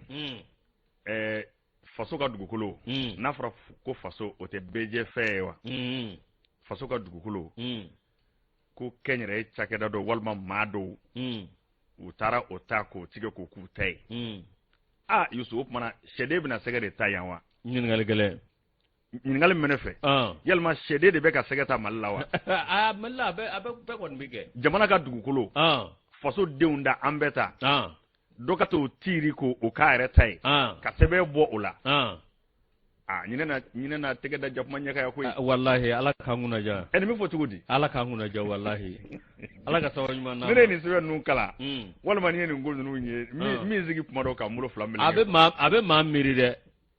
ɛɛ faso ka dugukolo n'a fɔra ko faso o tɛ bɛɛjɛ fɛn ye wa faso ka dugukolo ko kɛnyɛrɛye cakɛda dɔw walima maa dɔw u taara o ta k'o tigɛ k'o k'u ta ye aa Yusu o tuma na sɛden bɛna sɛgɛ de ta yan wa ɲininkali gɛlɛn ɲininkali min bɛ ne fɛ yalima sɛden de bɛ ka sɛgɛ ta Mali la wa aa Mali la a bɛ bɛɛ kɔni bɛ kɛ jamana ka dugukolo faso denw da an bɛɛ ta dɔ ka t'o tiiri k'o o k'a yɛrɛ ta ye ka sɛbɛn bɔ o la aa ɲinɛ na tɛgɛ da jakuma ɲɛ kan yan koyi walahi ala k'an kunna diya ɛ nin bɛ fɔ cogo di ala k'an kunna diya walahi ala ka sababu ɲuman d'an ma ne ye nin sɛbɛn ninnu kalan walima ni ye nin ko ninnu ye min sigi kuma dɔ ka n bolo fila meleke a bɛ maa miiri dɛ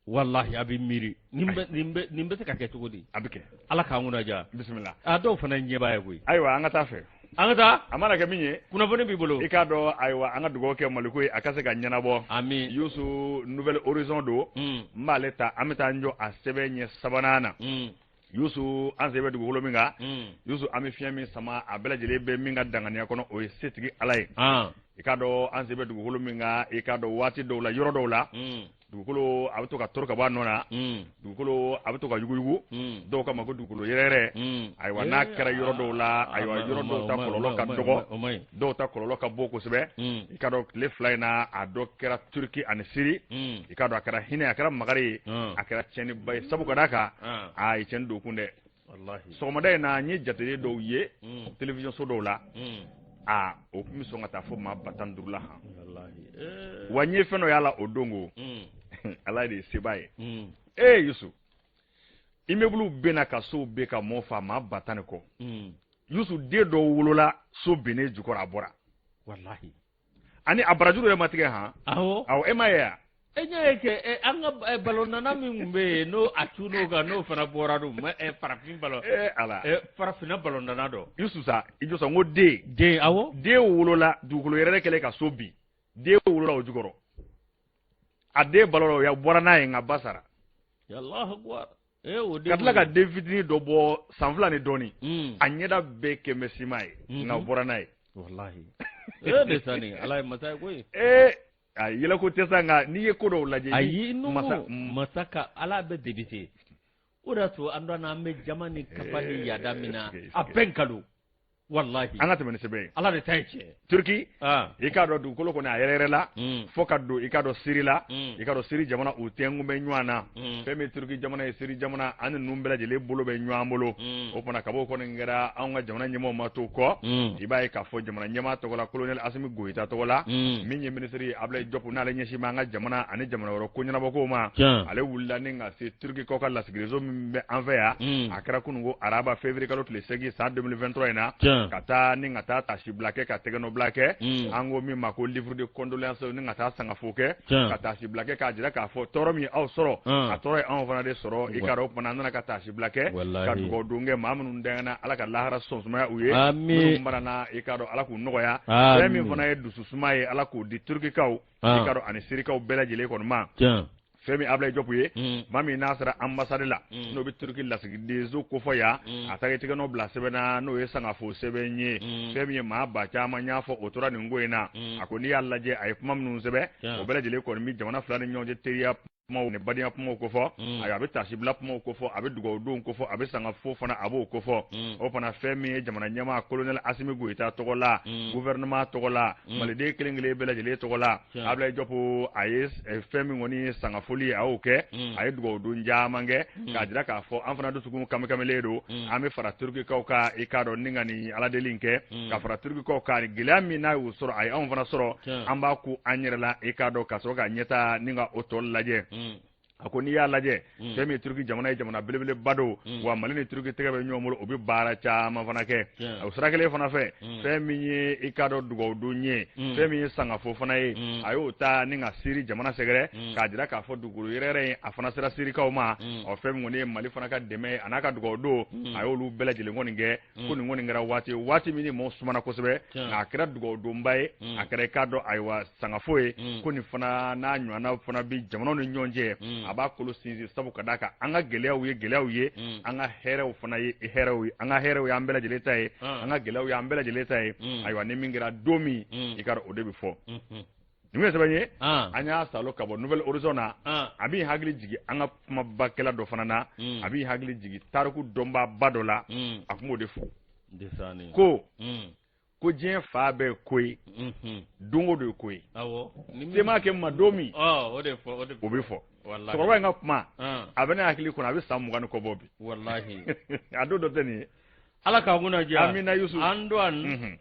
walahi a bɛ miiri nin bɛ se ka kɛ cogo di a bɛ kɛ ala k'an kunna diya bisimila a dɔw fana ɲɛba ye koyi ayiwa an ka taa fɛ an ka taa a mana kɛ min ye kunnafoni b'i bolo i k'a dɔn ayiwa an ka dugawu kɛ maliko ye a ka se ka ɲɛnabɔ ami Yusu Nouvel Horizon don n b'ale ta an bɛ taa n jɔ a sɛbɛn ɲɛ sabanan na Yusu an sen bɛ dugukolo min kan Yusu an bɛ fiɲɛ min sama a bɛɛ lajɛlen bɛ min ka danganiya kɔnɔ o ye setigi ala ye i k'a dɔn an sen bɛ dugukolo min kan i k'a dɔn waati dɔw la yɔrɔ dɔw la dugukolo a bɛ to ka toro ka bɔ a nɔ na dugukolo a bɛ to ka yuguyugu dɔw k'a ma ko dugukolo yɛrɛyɛrɛ ayiwa n'a kɛra yɔrɔ dɔw la ayiwa yɔrɔ dɔw ta kɔlɔlɔ ka dɔgɔ dɔw ta kɔlɔlɔ ka bon kosɛbɛ i k'a dɔn tile fila in na a dɔ kɛra Turki ani Siri i k'a dɔn a kɛra hinɛ a kɛra makari ye a kɛra tiɲɛniba ye sabu ka d'a kan a ye tiɲɛni don kun dɛ sɔgɔmada in na n ye jateden dɔw ye télévision so dɔw la aa o tun bɛ sɔn ka taa fo maa 15 la han wa n ye fɛn dɔ y'a la o don ko ala de ye sebaa ye ee Yusu immeuble benna ka sow ben ka mɔɔ fa maa 10,000 ni kɔ Yusu den dɔw wolola so binnen jukɔrɔ a bɔra walahi ani a barajuru yɛrɛ ma tigɛ han awɔ awɔ e m'a ye wa e ɲɛ ye kɛ an ka balontanna min tun bɛ yen n'o a cunn'o kan n'o fana bɔra dun farafin balon ee ala farafinna balontanna dɔ Yusu sa i jɔ sa n ko den den awɔ den wolola dugukolo yɛrɛ kɛlen ka so bin den wolola o jukɔrɔ a den balola o ya bɔra n'a ye nka ba sara Allahu akbar. Ka tila ka den fitinin dɔ bɔ san 2 ni dɔɔnin, a ɲɛda bɛɛ kɛn bɛ siman ye, nka u bɔra n'a ye. Walahi ee de sani Ala ye masa ye koyi. Ee a yɛlɛko tɛ sa, nka n'i ye ko dɔw lajɛ. Ayi, masa ka Ala bɛ debite. O de y'a to an dɔn an bɛ jama ni kafa ni yaada min na, a bɛɛ nkalon. Walahi. An ka tɛmɛ ni sɛbɛn ye. Ala de ta ye tiɲɛ. Turki, i k'a dɔn dugukolo kɔni a yɛrɛyɛrɛla fo ka don i k'a dɔn Siri la, i k'a dɔn Siri jamana u tɛnkun bɛ ɲɔgɔn na. Fɛn min Turki jamana ye, Siri jamana an ni ninnu bɛɛ lajɛlen bolo bɛ ɲɔgɔn bolo. O fana kab'o kɔni kɛra, anw ka jamana ɲɛmaaw ma to kɔ. I b'a ye k'a fɔ jamana ɲɛmaa tɔgɔ la, colonel Asimi Goyita tɔgɔ la, min ye minisiri Ablaye Diop n'ale ɲɛsin bɛ an ka jamana ani jamana wɛrɛ ko ɲɛnabɔkow ma, ale wulila ni ka se Turkikaw ka lasigidenso min bɛ an fɛ yan. A kɛra kununko araba février kalo tile 8 san 2023 in na, ka taa ni ka taa tasibila kɛ, ka tɛgɛnɔbila kɛ, an ko min ma ko livre de condoléance, ni ka taa sangafo kɛ, ka tasibila kɛ k'a jira k'a fɔ tɔɔrɔ min aw sɔrɔ, a tɔɔrɔ ye anw fana de sɔrɔ. I k'a dɔn o kumana an nana ka tasibila kɛ, ka dugawu don kɛ maa minnu dangana, Ala ka lahara sɔn sumaya u ye, minnu banana, i k'a dɔn Ala k'u nɔgɔya. Fɛn min fana ye dususuma ye, Ala k'o di Turkikaw, i k'a dɔn ani Sirikaw bɛɛ lajɛlen kɔni ma. Fɛn min Ablaye Diop ye, maa min n'a sera ambassade la, n'o bɛ Turki lasigidenso kofɔ yan, a taara i tɛgɛnɔ bila sɛbɛn na, n'o ye sangafo sɛbɛn ye. Fɛn min ye maa ba caman y'a fɔ o tora nin ko in na. A ko n'i y'a lajɛ, a ye kuma minnu sɛbɛn, o bɛɛ lajɛlen kɔni bɛ jamana fila ni ɲɔgɔn cɛ teriya kumaw ni badenya kumaw kofɔ. Ayiwa, a bɛ tasibila kumaw kofɔ, a bɛ dugawudonw kofɔ, a bɛ sangafo fana a b'o kofɔ. O fana fɛn min ye jamana ɲɛmaa colonel Asimi Goyita tɔgɔ la, gouvernement tɔgɔ la, maliden kelen kelen bɛɛ lajɛlen tɔgɔ la, Ablaye Diop a ye fɛn min kɔni ye sangafoli ye, a y'o kɛ, a ye dugawudon caman kɛ k'a jira k'a fɔ an fana dusukun kamikamilen don. An bɛ fara Turkikaw kan, i k'a dɔn ni ka nin aladeli in kɛ, ka fara Turkikaw kan ni gɛlɛya min n'a y'u sɔrɔ, a ye anw fana sɔrɔ, an b'a ku an yɛrɛ la, i k'a dɔn ka sɔrɔ ka ɲɛta ni ka o tɔ lajɛ. A ko n'i y'a lajɛ, fɛn min ye Turki jamana ye, jamana belebeleba don wa, Mali ni Turki tɛgɛ bɛ ɲɔgɔn bolo, u bɛ baara caman fana kɛ. O sira kelen fana fɛ, fɛn min ye i k'a dɔn dugawudon ye, fɛn min ye sangafo fana ye, a y'o ta ni ka Siri jamana sɛgɛrɛ k'a jira k'a fɔ dugukolo yɛrɛyɛrɛ in a fana sera Sirikaw ma. Ɔ fɛn min kɔni ye Mali fana ka dɛmɛ ye, a n'a ka dugawudon, a y'olu bɛɛ lajɛlen kɔni kɛ. Ko nin kɔni kɛra waati waati min ni maaw sumana kosɛbɛ, nka a kɛra dugawudonba ye, a kɛra i k'a dɔn ayiwa sangafo ye. Ko nin fana n'a ɲɔgɔnna fana bi jamanaw ni ɲɔgɔn cɛ, a b'a kolo sinsin, sabu ka d'a kan an ka gɛlɛyaw ye gɛlɛyaw ye, an ka hɛrɛw fana ye hɛrɛw ye, an ka hɛrɛw ye an bɛɛ lajɛlen ta ye, an ka gɛlɛyaw ye an bɛɛ lajɛlen ta ye. Ayiwa, ni min kɛra don min, i ka dɔn o de bɛ fɔ. Nin ye sɛbɛn ye, an y'a salo ka bɔ Nouvel Horizon na. A b'i hakili jigin an ka kumabakɛla dɔ fana na, a b'i hakili jigin tariku dɔnbaaba dɔ la. A tun b'o de fɔ ko diɲɛ fa bɛɛ ye ko ye, don o don ye ko ye, se m'a kɛ ma don min, o bɛ fɔ. Cɛkɔrɔba in ka kuma a bɛ ne hakili kɔnɔ, a bɛ san 20 ni kɔ bɔ bi. A don dɔ tɛ nin ye. Ala k'an kunna diya. Amina Yusu. An don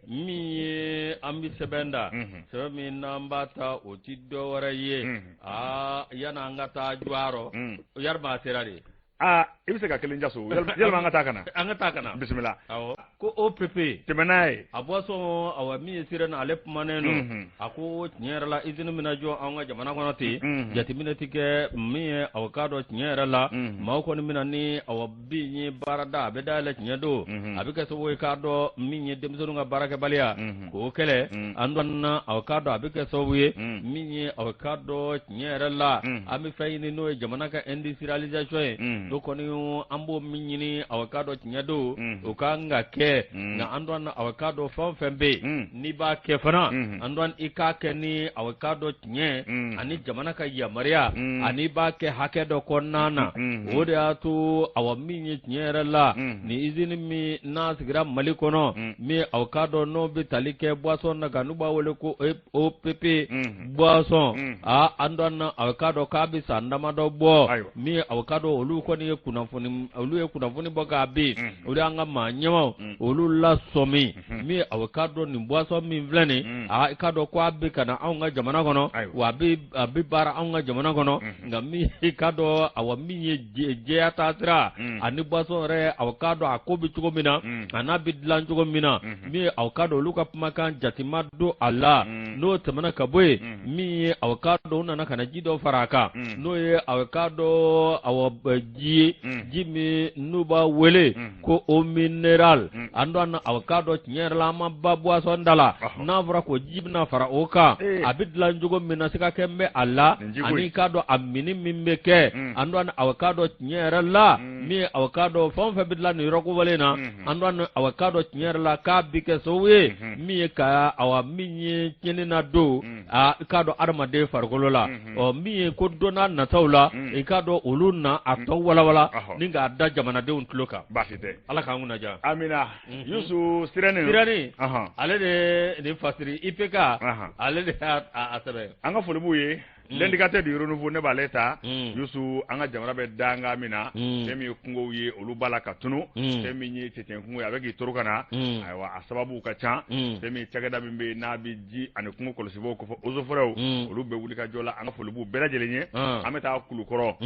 min ye, an bɛ sɛbɛn da, sɛbɛn min n'an b'a ta, o ti dɔ wɛrɛ ye. Aa, yan'an ka taa jɔyɔrɔ yarima, a sera de. Aa, i bɛ se ka kelen jaso yalima, an ka taa ka na. An ka taa ka na. Bisimila. Awɔ, ko OPP. Tɛmɛ n'a ye. A boisson, awa, min ye sirène, ale kumanen don. A ko tiɲɛ yɛrɛ la, usine bɛna jɔ anw ka jamana kɔnɔ ten, jateminɛ ti kɛ min ye. Awa, k'a dɔn tiɲɛ yɛrɛ la, maaw kɔni bɛna ni awa bin ye baarada, a bɛ dayɛlɛ tiɲɛ don, a bɛ kɛ sababu ye k'a dɔn min ye denmisɛnninw ka baarakɛbaliya k'o kɛlɛ. An dɔn na, awa, k'a dɔn a bɛ kɛ sababu ye min ye, awa, k'a dɔn tiɲɛ yɛrɛ la, an bɛ fɛn ɲini, n'o ye jamana ka industrialisation ye. O kɔni an b'o min ɲini, awa, k'a dɔn tiɲɛ don, o ka kan ka kɛ. Nka an dɔn, awa, k'a dɔn fɛn o fɛn bɛ yen n'i b'a kɛ fana, an dɔn i k'a kɛ ni, awa, k'a dɔn tiɲɛ ani jamana ka yamaruya, ani b'a kɛ hakɛ dɔ kɔnɔna na. O de y'a to, awa, min ye tiɲɛ yɛrɛ la, ni usine min n'a sigira Mali kɔnɔ min, aw k'a dɔn n'o bɛ tali kɛ boisson na kan, n'u b'a wele ko OPP boisson. Aa, an dɔn na, aw k'a dɔn k'a bɛ san damadɔ bɔ min, aw k'a dɔn olu kɔni ye kunnafoni, olu ye kunnafoni bɔ k'a bin. O de y'an ka maa ɲɛmaw olu lasɔmi min, aw k'a dɔn nin boisson min filɛ nin, aa, i k'a dɔn ko a bɛ ka na anw ka jamana kɔnɔ, wa a bɛ baara anw ka jamana kɔnɔ. Nka min i k'a dɔn, awa, min ye jɛya taasira ani boisson yɛrɛ, aw k'a dɔn a ko bɛ cogo min na, a n'a bɛ dilan cogo min na, min aw k'a dɔn olu ka kumakan jatima don a la. N'o tɛmɛna ka bɔ yen, min ye, aw k'a dɔn u nana ka na ji dɔ fara a kan, n'o ye, aw k'a dɔn, awa, ji ji ye, ji min n'u b'a wele ko eau minérale. Antoine, aw k'a dɔn tiɲɛ yɛrɛ la, an ma ba boisson da la. N'a fɔra ko ji bɛna fara o kan, a bɛ dilan cogo min na, siga kɛ bɛ a la, ani k'a dɔn a minni min bɛ kɛ. Antoine, aw k'a dɔn tiɲɛ yɛrɛ la, min ye aw k'a dɔn fɛn o fɛn bɛ dilan nin yɔrɔ kofɔlen na, Antoine, aw k'a dɔn tiɲɛ yɛrɛ la k'a bɛ kɛ sababu ye min ye ka awa min ye tiɲɛni na don i k'a dɔn adamaden farikolo la. Ɔ, min ye ko don n'a nataw la, i k'a dɔn olu na a tɔ walawala ni k'a da jamanadenw tulo kan. Baasi tɛ. Ala k'an kunna diya. Amina. Yusu Sirɛni. Sirɛni, ale de nin fasiri IPK, ale de y'a sɛbɛn. An ka foli b'u ye. L'indicateur du renouveau, ne b'ale ta. Yusu, an ka jamana bɛ danga min na, fɛn min ye kungow ye, olu b'a la ka tunu. Fɛn min ye cɛncɛn kungo ye, a bɛ k'i toro ka na. Ayiwa, a sababu ka ca. Fɛn min ye cakɛda min bɛ yen n'a bɛ ji ani kungo kɔlɔsibaw kofɔ, eaux et forêts, olu bɛ wuli ka jɔ la. An ka foli b'u bɛɛ lajɛlen ye. An bɛ taa Kulukɔrɔ.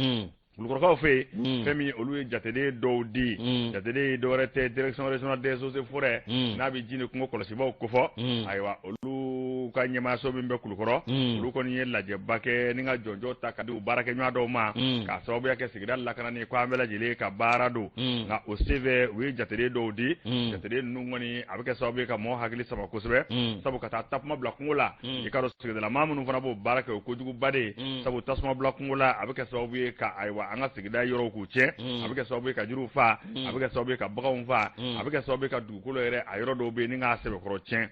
Kulukɔrɔkaw fɛ yen, fɛn min ye olu ye jateden dɔw di. Jateden dɔwɛrɛ tɛ, direction régionale des eaux et forêts n'a bɛ ji ni kungo kɔlɔsibaw kofɔ. Ayiwa, olu ka ɲɛmaayaso min bɛ Kulukɔrɔ, olu kɔni ye lajɛba kɛ ni ka jɔnjɔn ta ka di u baarakɛɲɔgɔn dɔw ma, k'a sababuya kɛ sigida lakanani ko an bɛɛ lajɛlen ka baara don. Nka o senfɛ, u ye jateden dɔw di. Jateden ninnu kɔni, a bɛ kɛ sababu ye ka mɔgɔ hakili sama kosɛbɛ, sabu ka taa tasuma bila kungo la, i k'a dɔn sigidala maa minnu fana b'o baara kɛ, o kojuguba de ye, sabu tasuma bila kungo la, a bɛ kɛ sababu ye ka ayiwa an ka sigida yɔrɔw k'u tiɲɛ, a bɛ kɛ sababu ye ka jiriw faa, a bɛ kɛ sababu ye ka baganw faa, a bɛ kɛ sababu ye ka dugukolo yɛrɛ, a yɔrɔ dɔw bɛ yen ni k'a sɛbɛkɔrɔ tiɲɛ.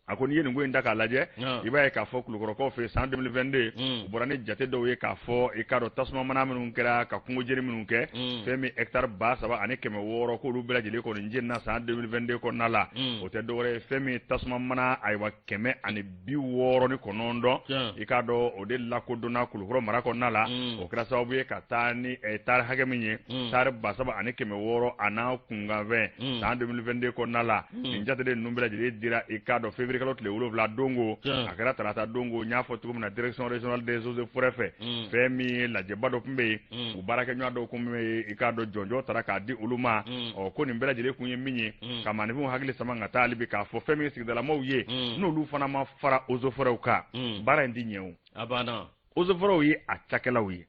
A ko n'i ye nin ko in ta k'a lajɛ, i b'a ye k'a fɔ Kulukɔrɔkaw fɛ, san 2022, u bɔra ni jate dɔw ye k'a fɔ, i k'a dɔn tasuma mana minnu kɛra ka kungo jeni minnu kɛ, fɛn min hectare 3600, k'olu bɛɛ lajɛlen kɔni jenina san 2022 kɔnɔna la. O tɛ dɔwɛrɛ ye, fɛn min tasuma mana, ayiwa, 169, i k'a dɔn o de lakodɔnna Kulukɔrɔ mara kɔnɔna la. O kɛra sababu ye ka taa ni tari hakɛ min ye, tari 3600 a n'a kunkanfɛn san 2022 kɔnɔna la. Nin jateden ninnu bɛɛ lajɛlen dira, i k'a dɔn, février kalo tile 7 dongo, a kɛra tarata dongo. N y'a fɔ cogo min na, direction régionale des eaux et forêts fɛ, fɛn min ye lajɛba dɔ tun bɛ yen, u baarakɛɲɔgɔn dɔw tun bɛ yen, i k'a dɔn jɔnjɔn tara k'a di olu ma. Ɔ, ko nin bɛɛ lajɛlen kun ye min ye, ka maaninfinw hakili sama ka taa hali bi k'a fɔ fɛn min ye sigidalamaw ye, n'olu fana ma fara eaux et forêts kan, baara in ti ɲɛ o. A banna. Eaux et forêts ye a cakɛlaw ye.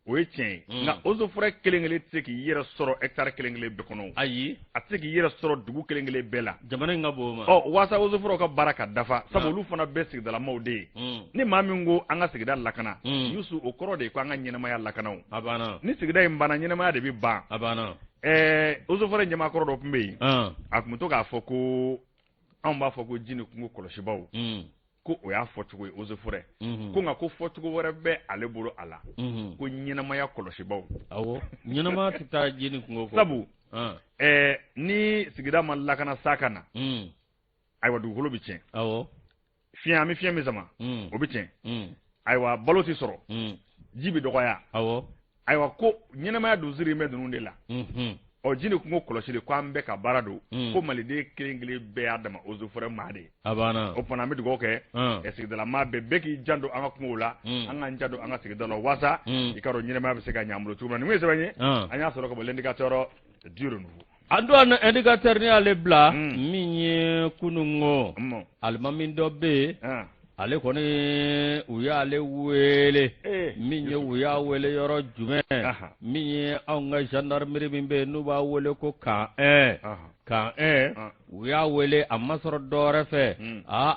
O ye tiɲɛ ye, nka eaux et forêts kelen kelen tɛ se k'i yɛrɛ sɔrɔ hectare kelen kelen bɛɛ kɔnɔ. Ayi. A tɛ se k'i yɛrɛ sɔrɔ dugu kelen kelen bɛɛ la. Jamana in ka bon o ma. Ɔ, waasa eaux et forêts ka baara ka dafa, sabu olu fana bɛɛ sigidalamaw de ye. Ni maa min ko an ka sigida lakana, Yusu, o kɔrɔ de ye ko an ka ɲɛnamaya lakana o. A banna. Ni sigida in banna, ɲɛnamaya de bɛ ban. A banna. Eaux et forêts ɲɛmaakɔrɔ dɔ tun bɛ yen, a tun bɛ to k'a fɔ ko anw b'a fɔ ko ji ni kungo kɔlɔsibaw, ko o y'a fɔcogo ye eaux et forêts, ko nka ko fɔcogo wɛrɛ bɛ ale bolo a la, ko ɲɛnamaya kɔlɔsibaw. Awɔ, ɲɛnamaya tɛ taa ji ni kungo kɔ. Sabu ni sigida ma lakana sa ka na, ayiwa, dugukolo bɛ tiɲɛ. Fiɲɛ, an bɛ fiɲɛ min sama, o bɛ tiɲɛ. Ayiwa, balo tɛ sɔrɔ, ji bɛ dɔgɔya. Ayiwa, ko ɲɛnamaya dun siri bɛ ninnu de la. Ɔ, ji ni kungo kɔlɔsili, ko an bɛɛ ka baara don, ko maliden kelen kelen bɛɛ y'a dama eaux et forêts maa de ye. A banna. O fana, an bɛ dugawu kɛ sigidala maa bɛɛ, bɛɛ k'i janto an ka kungow la, an k'an janto an ka sigida la, waasa i k'a dɔn ɲɛnamaya bɛ se ka ɲɛ an bolo cogo min na. Nin ye sɛbɛn ye, an y'a sɔrɔ ka bɔ l'indicateur du renouveau. Antoine, indicateur ni y'ale bila, min ye kununko alimami dɔ bɛ yen, ale kɔni u y'ale wele. Min ye u y'a wele yɔrɔ jumɛn? Min ye anw ka gendarmerie min bɛ yen n'u b'a wele ko camp 1, camp 1, u y'a wele, a ma sɔrɔ dɔwɛrɛ fɛ. Aa,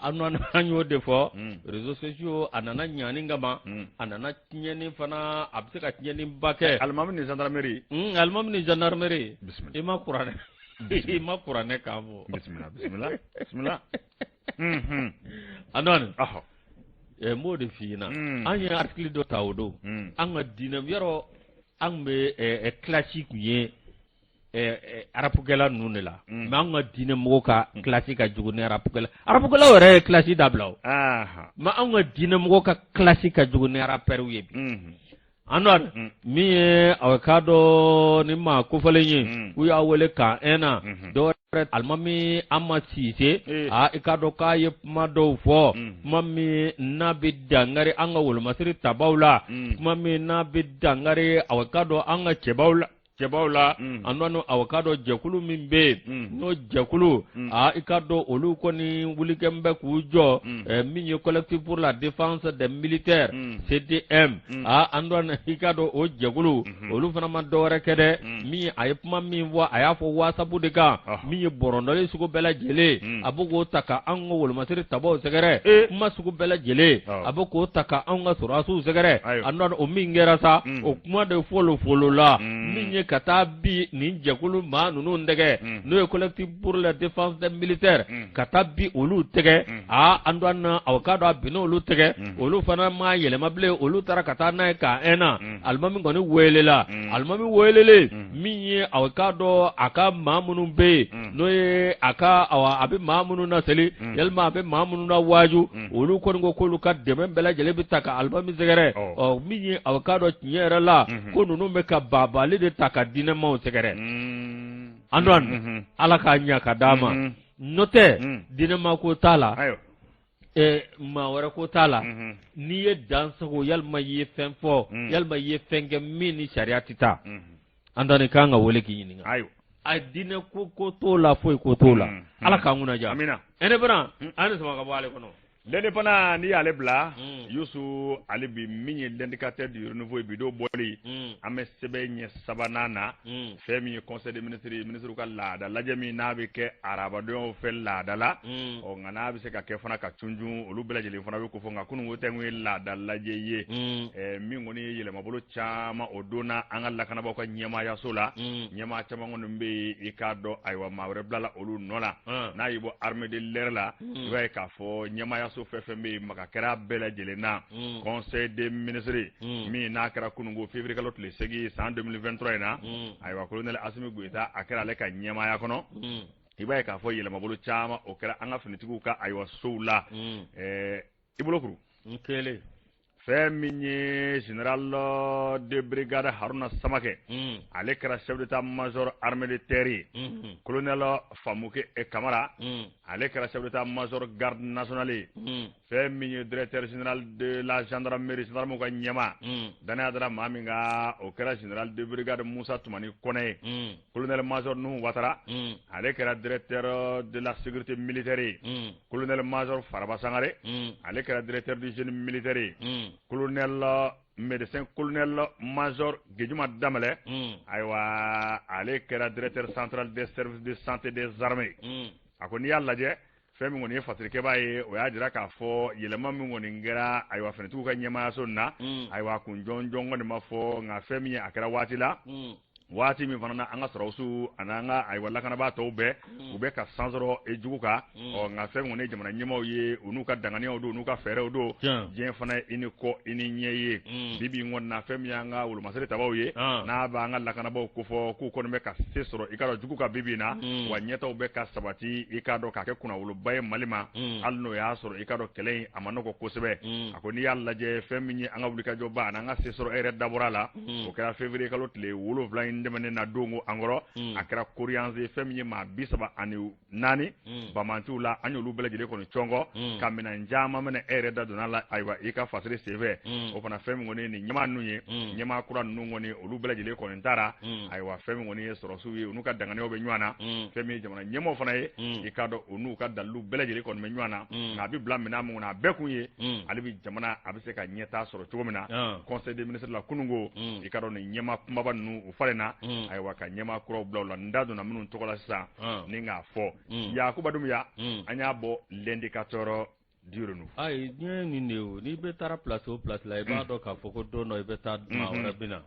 an y'o de fɔ, réseaux sociaux a nana ɲani kama, a nana tiɲɛni fana, a bɛ se ka tiɲɛniba kɛ. Alimami ni gendarmerie. Alimami ni gendarmerie. I ma kuranɛ, i ma kuranɛ kan fɔ. Bisimila, bisimila, bisimila. Antoine, n b'o de f'i ɲɛna. An ye article dɔ ta o don, an ka diinɛ yɔrɔ, an bɛ classe kun ye rapkɛla ninnu de la, mais an ka diinɛ mɔgɔw ka classe ka jugu ni rapkɛla. Rapkɛlaw yɛrɛ ye classe dabila o, mais anw ka diinɛ mɔgɔw ka classe ka jugu ni rappeurs ye bi. Antoine, min ye a k'a dɔn ni maa kofɔlen ye, u y'a wele camp 1 na, dɔwɛrɛ alimami Ama Sise. Aa, i k'a dɔn k'a ye kuma dɔw fɔ, kuma min n'a bɛ dankari an ka wolomasiri tabaw la, kuma min n'a bɛ dankari a k'a dɔn an ka cɛbaw la. Cɛbaw la Antoine, aw k'a dɔn jɛkulu min bɛ yen, n'o jɛkulu, aa, i k'a dɔn olu kɔni wulikɛn bɛ k'u jɔ, min ye Collectif pour la défense des militaires, CDM. Aa Antoine, i k'a dɔn o jɛkulu, olu fana ma dɔwɛrɛ kɛ dɛ, min ye a ye kuma min fɔ, a y'a fɔ WhatsApp de kan, min ye bɔrɔndɔli sugu bɛɛ lajɛlen, a bɛ k'o ta ka anw ka wolomasiri tabaw sɛgɛrɛ, kuma sugu bɛɛ lajɛlen, a bɛ k'o ta ka anw ka sɔrɔdasiw sɛgɛrɛ. Antoine, o min kɛra sa, o kuma de folo folola, min ye ka taa bi nin jɛkulu maa ninnu tɛgɛ, n'o ye Collectif pour la défense des militaires, ka taa bi olu tɛgɛ. Aa Antoine, aw k'a dɔn a binna olu tɛgɛ, olu fana ma yɛlɛma bilen, olu taara ka taa n'a ye k'a ɛna. Alimami kɔni weelela, alimami weelelen, min ye aw k'a dɔn a ka maa minnu bɛ yen, n'o ye a ka awa a bɛ maa minnu na seli, yalima a bɛ maa minnu na waaju, olu kɔni ko k'olu ka dɛmɛ bɛɛ lajɛlen bɛ ta ka alimami sɛgɛrɛ. Ɔ min ye aw k'a dɔn tiɲɛ yɛrɛ la ko ninnu bɛ ka baabaali de ta ka diinɛmaw sɛgɛrɛ. Antoine, Ala k'a ɲɛ ka d'a ma, n'o tɛ diinɛma ko t'a la, maa wɛrɛ ko t'a la. N'i ye dan sago, yalima i ye fɛn fɔ, yalima i ye fɛn kɛ min ni sariya tɛ taa, Antoine, kan ka wele k'i ɲininka. A diinɛ ko ko t'o la, foyi ko t'o la. Ala k'an kunna diya. Indépendant, an ni sama ka bɔ ale kɔnɔ. L'Indépendant, n'i y'ale bila, Yusu, ale bi min ye L'Indicateur du Renouveau ye, bi don bɔli, an bɛ sɛbɛn ɲɛ sabanan na. Fɛn min ye conseil des ministres, ministres ka laada lajɛ min n'a bɛ kɛ arabadonyaw fɛ laada la, ɔ nka n'a bɛ se ka kɛ fana ka cunjun, olu bɛɛ lajɛlen fana bɛ ko fɔ, nka kununko tɛ ye laada lajɛ ye. Min kɔni ye yɛlɛmabolo caman o don na an ka lakanabaaw ka ɲɛmaayaso la, ɲɛmaa caman kɔni bɛ yen, i k'a dɔn, ayiwa, maa wɛrɛ bilala olu nɔ la. N'a y'i bɔ armée de l'air la, i b'a ye k'a fɔ ɲɛmaayaso fɛn fɛn bɛ yen, maga kɛra bɛɛ lajɛlen na. Conseil des ministres min n'a kɛra kununko février kalo tile 8 san 2023 in na, ayiwa, colonel Asimi Goyita, a kɛra ale ka ɲɛmaaya kɔnɔ. I b'a ye k'a fɔ yɛlɛmabolo caman o kɛra an ka finitigiw ka, ayiwa, sow la. I bolo kuru. N kelen. Fɛn min ye général de brigade Haruna Samakɛ, ale kɛra chef d'état major armée de terre ye. Colonel Famuke Kamara, ale kɛra chef d'état major garde nationale ye. Fɛn min ye directeur général de la gendarmerie, gendarme ka ɲɛmaa, danaya dara maa min kan, o kɛra général de brigade Musa Tumani Kɔnɛ ye. Colonel major Nuhu Watara, ale kɛra directeur de la sécurité militaire ye. Colonel major Faraba Sangare, ale kɛra directeur du génie militaire ye. Colonel médecin colonel major Gejuma Damɛlɛ, ayiwa, ale kɛra directeur central des services de santé des armées. A ko n'i y'a lajɛ, fɛn min kɔni ye fasirikɛbaa ye, o y'a jira k'a fɔ yɛlɛma min kɔni kɛra, ayiwa, finitigiw ka ɲɛmaayaso na, ayiwa, kun jɔnjɔn kɔni ma fɔ, nka fɛn min ye a kɛra waati la, waati min fana na an ka sɔrɔdasiw ani an ka, ayiwa, lakanabaa tɔw bɛɛ, u bɛ ka san sɔrɔ jugu kan. Ɔ nka fɛn min kɔni ye jamana ɲɛmaaw ye, u n'u ka danganiyaw don, u n'u ka fɛɛrɛw don, diɲɛ fana i ni kɔ i ni ɲɛ ye. Bi bi in kɔni na, fɛn min y'an ka wolomasiri tabaw ye, n'a b'an ka lakanabaaw kofɔ k'u kɔni bɛ ka se sɔrɔ, i k'a dɔn, jugu kan bi bi in na, wa ɲɛtaw bɛ ka sabati, i k'a dɔn, k'a kɛ kunnawoloba ye Mali ma, hali n'o y'a sɔrɔ, i k'a dɔn, kɛlɛ in a ma nɔgɔ kosɛbɛ. A ko n'i y'a lajɛ, fɛn min ye an ka wulikajɔba ani an ka se sɔrɔ, e yɛrɛ dabɔra a la, o kɛra février kalo tile 7 in tɛmɛnen na don ko an kɔrɔ, a kɛra Koriyanse, fɛn min ye maa 34 banbaanciw la, an y'olu bɛɛ lajɛlen kɔni cɔngɔ ka minɛn caman minɛ. E yɛrɛ da donna la, ayiwa, i ka fasiri senfɛ, o fana fɛn min kɔni ye nin ɲɛmaa ninnu ye, ɲɛmaa kura ninnu kɔni, olu bɛɛ lajɛlen kɔni taara. Ayiwa, fɛn min kɔni ye sɔrɔdasiw ye, u n'u ka danganiyaw bɛ ɲɔgɔn na. Fɛn min ye jamana ɲɛmaaw fana ye, i k'a dɔn, u n'u ka dalilu bɛɛ lajɛlen kɔni bɛ ɲɔgɔn na. Nka a bɛ bila minɛn min kɔnɔ, a bɛɛ kun ye ale bɛ jamana a bɛ se ka ɲɛtaa sɔrɔ cogo min na. Conseil des ministres la kununko, i k'a dɔn, nin ɲɛmaa kunbaba ninnu, u falenna, ayiwa, ka ɲɛmaa kuraw bila u la, n da donna minnu tɔgɔ la sisan ni k'a fɔ. Yakuba Dumbuya, an y'a bɔ L'Indicateur du Renouveau. Ayi, diɲɛ ye nin de ye o. N'i bɛ taara place o place la, i b'a dɔn k'a fɔ ko don dɔ i bɛ taa, maa wɛrɛ bɛ na.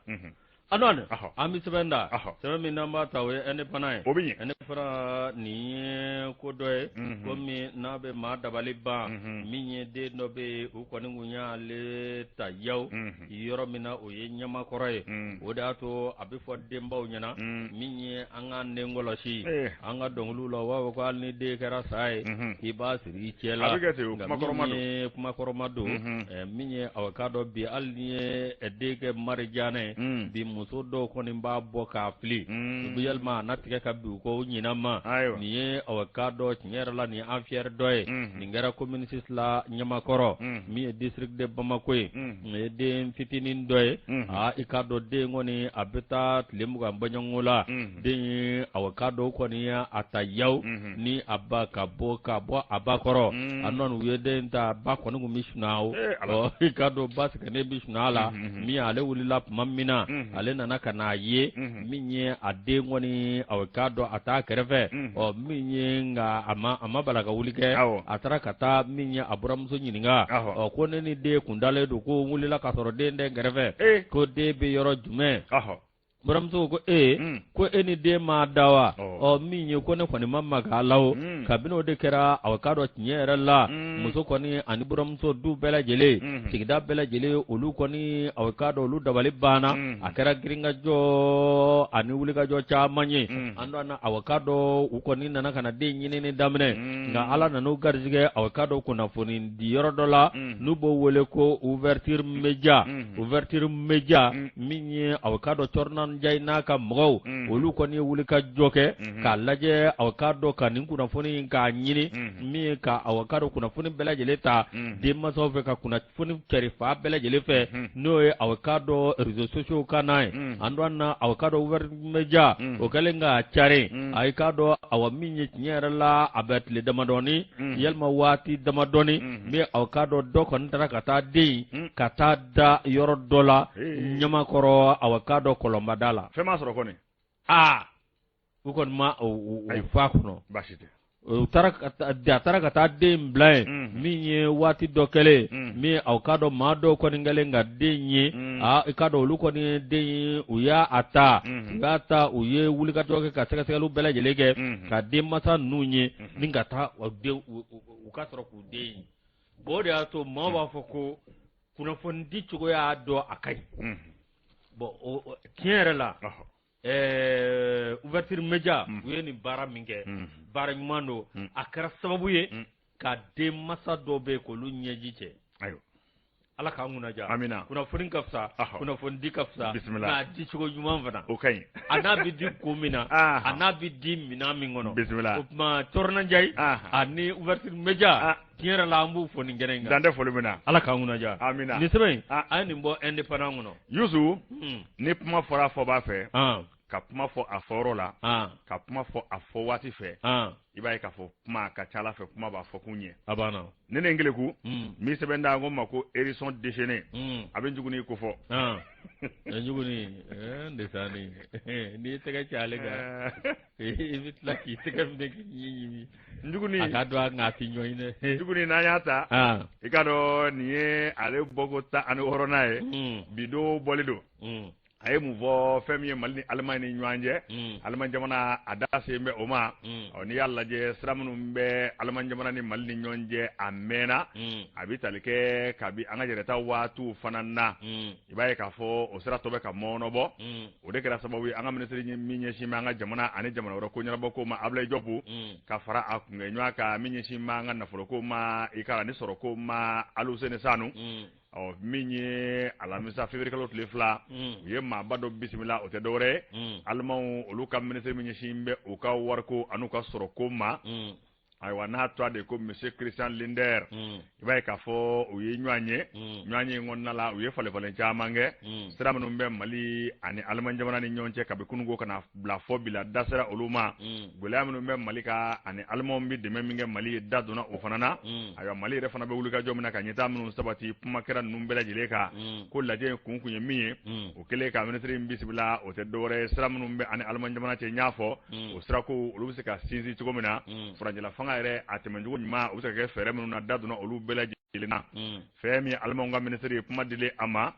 Antoine, an bɛ sɛbɛn da, sɛbɛn min n'an b'a ta, o ye Indépendant ye. O bɛ ɲɛ. Indépendant, nin ye ko dɔ ye, ko min n'a bɛ maa dabali ban. Min ye den dɔ bɛ yen, u kɔni kun y'ale ta yaw yɔrɔ min na, o ye Ɲamakɔrɔ ye. O de y'a to a bɛ fɔ denbaw ɲɛna, min ye an ka den kɔlɔsi. An ka dɔnkiliw la, u b'a fɔ ko hali ni den kɛra sa ye, k'i b'a siri i cɛ la. A bɛ kɛ ten o, kuma kɔrɔma don. Min ye kuma kɔrɔma don, min ye aw k'a dɔn bi, hali ni ye den kɛ marijanɛ ye bi. Muso dɔw kɔni b'a bɔ k'a fili, u bɛ yalima a na tigɛ ka bin u kɔ u ɲinɛ ma. Nin ye awa k'a dɔn tiɲɛ yɛrɛ la, nin ye an fierté dɔ ye. Nin kɛra commune 6 la Ɲamakɔrɔ, min ye district de Bamako ye. Nin ye den fitinin dɔ ye. Aa, i k'a dɔn den kɔni a bɛ taa tile 20 bɔɲɔgɔnko la. Den ye awa k'a dɔn kɔni ye a ta yaw ni a ba ka bɔ ka bɔ a ba kɔrɔ. A nɔ u ye den ta, ba kɔni tun bɛ sunɔgɔ. I k'a dɔn ba sɛgɛnnen bɛ sunɔgɔ la min, ale wulila tuma min na, ale nana ka n'a ye min ye a den kɔni awa k'a dɔn a t'a kɛrɛfɛ. Ɔ min ye nka a ma bala ka wuli kɛ, a taara ka taa min ye a buramuso ɲininka. Ɔ ko ne ni den kun dalen don, ko n wulila k'a sɔrɔ den tɛ n kɛrɛfɛ, ko den bɛ yɔrɔ jumɛn? Buramuso ko e ko e ni den ma da wa? Ɔ min ye ko ne kɔni ma maga a la o. Kabini o de kɛra, awa k'a dɔn tiɲɛ yɛrɛ la, muso kɔni ani buramuso, du bɛɛ lajɛlen, sigida bɛɛ lajɛlen, olu kɔni awa k'a dɔn olu dabali banna. A kɛra girinkajɔ ani wulikajɔ caman ye. An dɔn awa k'a dɔn u kɔni nana ka na den ɲinini daminɛ, nka Ala nana u garijɛgɛ awa k'a dɔn kunnafoni di yɔrɔ dɔ la n'u b'o wele ko Ouverture Média. Ouverture Média min ye awa k'a dɔn Cɔrɔnɔ Njayi n'a ka mɔgɔw, olu kɔni ye wulikajɔ kɛ k'a lajɛ awa k'a dɔn ka nin kunnafoni in k'a ɲini min ye ka awa k'a dɔn kunnafoni bɛɛ lajɛlen ta denmansaw fɛ, ka kunnafoni cari fan bɛɛ lajɛlen fɛ, n'o ye awa k'a dɔn réseaux sociaux kan n'a ye. An dɔn na awa k'a dɔn Ouverture Média o kɛlen k'a cari, a k'a dɔn awa min ye tiɲɛ yɛrɛ la, a bɛ tile damadɔni yalima waati damadɔni min, awa k'a dɔn dɔ kɔni taara ka taa den ka taa da yɔrɔ dɔ la Ɲamakɔrɔ, awa k'a dɔn kɔlɔnbada la. Fɛn ma sɔrɔ kɔni? Aa, u kɔni ma o fɔ a kɔnɔ. Baasi tɛ. U taara, a taara ka taa den bila yen min ye waati dɔ kɛlen min, aw k'a dɔn maa dɔw kɔni kɛlen ka den ye. Aa, i k'a dɔn olu kɔni ye den ye, u y'a a ta u y'a ta, u ye wulikajɔ kɛ ka sɛgɛsɛgɛliw bɛɛ lajɛlen kɛ ka denmansa ninnu ye ni ka taa den u ka sɔrɔ k'u den ye. Bon, o de y'a to maaw b'a fɔ ko kunnafoni di cogoya dɔn a ka ɲi. Bon, tiɲɛ yɛrɛ la, Ouverture Média u ye nin baara min kɛ, baara ɲuman don. A kɛra sababu ye ka denmansa dɔw bɛ yen k'olu ɲɛji cɛ. Ayiwa. Ala k'an kunna diya. Amina. Kunnafoni ka fisa, kunnafoni di ka fisa. Bisimila. Nka di cogo ɲuman fana o ka ɲi. A n'a bɛ di kun min na, a n'a bɛ di minɛn min kɔnɔ. Bisimila. O tuma Cɔrɔnɔ Njayi ani Ouverture Média, tiɲɛ yɛrɛ la, an b'u fo nin kɛnɛ in kan. Dan tɛ foli min na. Ala k'an kunna diya. Amina. Nin sɛbɛn in, an ye nin bɔ Indépendant kɔnɔ. Yusu, ni kuma fɔra a fɔbaa fɛ, ka kuma fɔ a fɔyɔrɔ la, ka kuma fɔ a fɔ waati fɛ, i b'a ye k'a fɔ kuma ka ca Ala fɛ, kuma b'a fɔ kun ɲɛ. A banna. Ne ne Ngeleku min sɛbɛn da, n ko ma ko hérisson déchaîné, a bɛ Njuguni ko fɔ. Njuguni ndesani, n'i tɛgɛ ci ale kan, i bɛ tila k'i tɛgɛ minɛ k'i ɲimi. Njuguni a ka dɔn a nka a tɛ ɲɔgɔn ye dɛ. Njuguni, n'an y'a ta, i ka dɔn nin ye ale bɔko 16nan ye, bi don bɔli don. A ye mun fɔ? Fɛn min ye Mali ni Alimaɲi ni ɲɔgɔn cɛ, Alimaɲi jamana a da sen bɛ o ma. Ɔ, n'i y'a lajɛ, sira minnu bɛ Alimaɲi jamana ni Mali ni ɲɔgɔn cɛ, a mɛnna, a bɛ tali kɛ kabi an ka yɛrɛta waatiw fana na. I b'a ye k'a fɔ o sira tɔ bɛ ka mɔɔnɔbɔ. O de kɛra sababu ye an ka minisiri min ɲɛsin bɛ an ka jamana ani jamana wɛrɛ ko ɲɛnabɔ ko ma, Abulayi Jɔpu, ka fara a kunkɛ ɲɔgɔn kan min ɲɛsin bɛ an ka nafolo ko ma, i ka ni sɔrɔ ko ma, Aluseni Sanu. Ɔ, min ye alamisa février kalo tile 2, u ye maaba dɔ bisimila. O tɛ dɔwɛrɛ ye, Alimanw olu ka minisiri min ɲɛsin bɛ u ka wariko ani u ka sɔrɔko ma. Ayiwa, n'a tɔgɔ de ko monsieur Christian Lindner. I b'a ye k'a fɔ u ye ɲɔgɔn ye. Ɲɔgɔn ye kɔnɔna la, u ye falen caman kɛ. Sira minnu bɛ Mali ani Alimaɲi jamana ni ɲɔgɔn cɛ kabi kununko ka na bila fɔ bi la, da sera olu ma. Gɛlɛya minnu bɛ Mali ka ani Alimanw bɛ dɛmɛ min kɛ Mali ye, da donna o fana na. Ayiwa, Mali yɛrɛ fana bɛ wulikajɔ min na ka ɲɛtaa minnu sabati, kuma kɛra ninnu bɛɛ lajɛlen kan. Ko lajɛ in kun ye min ye, o kɛlen ka minisiri in bisimila, o tɛ dɔwɛrɛ ye, sira minnu bɛ ani Alimaɲi jamana cɛ, n y'a fɔ, o sirako olu bɛ se ka sinsin cogo min na, furancɛla fanga yɛrɛ a tɛmɛcogo ɲuman, o bɛ se ka kɛ fɛɛrɛ minnu na, da donna olu bɛɛ lajɛlen na. Fɛn min ye Alimanw ka minisiri ye, kuma dilen a ma,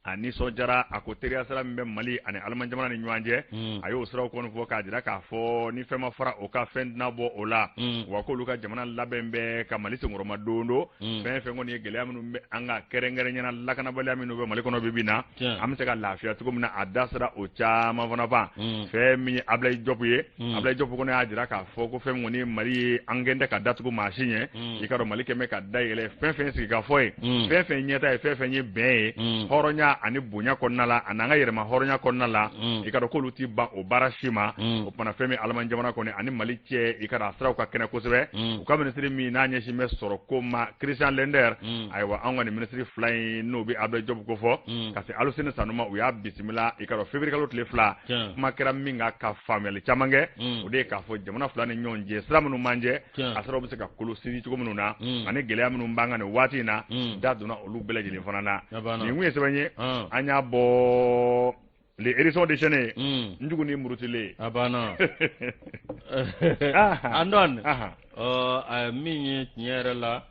a nisɔndiyara. A ko teriya sira min bɛ Mali ani Alimaɲi jamana ni ɲɔgɔn cɛ, a y'o siraw kɔni fɔ k'a jira k'a fɔ ni fɛn ma fara o ka, fɛn tɛna bɔ o la. Wa k'olu ka jamana labɛn bɛ ka Mali senkɔrɔma don don. Fɛn fɛn kɔni ye gɛlɛya minnu bɛ an ka, kɛrɛnkɛrɛnyana lakanabaliya minnu bɛ Mali kɔnɔ bi bi na, an bɛ se ka lafiya cogo min na, a da sera o caman fana fan. Fɛn min ye Abulayi Jɔpu ye, Abulayi Jɔpu kɔni y'a jira k'a fɔ ko fɛn min kɔni ye Mali ye, an kɛn tɛ ka datugu maa si ɲɛ. I ka dɔn Mali kɛn bɛ ka dayɛlɛ fɛn fɛn sigikafɔ ye, fɛn fɛn ɲɛta ye, fɛn fɛn ye bɛn ye, hɔrɔnya. adamadenya ani bonya kɔnɔna la ani an ka yɛrɛma hɔrɔnya kɔnɔna la, i ka dɔn k'olu ti ban o baara si ma. O kumana, fɛn min Allemagne jamana kɔni ani Mali cɛ, i ka dɔn a siraw ka kɛnɛ kosɛbɛ. U ka minisiri min n'a ɲɛsin bɛ sɔrɔ ko ma, Christian Lindner, ayiwa, an ka nin minisiri fila in, n'o bɛ Abdoulaye Diop ko fɔ ka se Aluseni Sanu ma, u y'a bisimila, i ka dɔn, février kalo tile 2. Kuma kɛra min kan ka faamuyali caman kɛ, o de ye k'a fɔ jamana fila ni ɲɔgɔn cɛ, sira minnu b'an cɛ, a siraw bɛ se ka kolo sinsin cogo minnu na, ani gɛlɛya minnu b'an kan nin waati in na, da donna olu bɛɛ lajɛlen fana na. Nin kun ye sɛbɛn ye, an y'a bɔ Le Hérisson déchaîné, n jugu ni murutilen. A banna. Antoine, min ye tiɲɛ yɛrɛ la,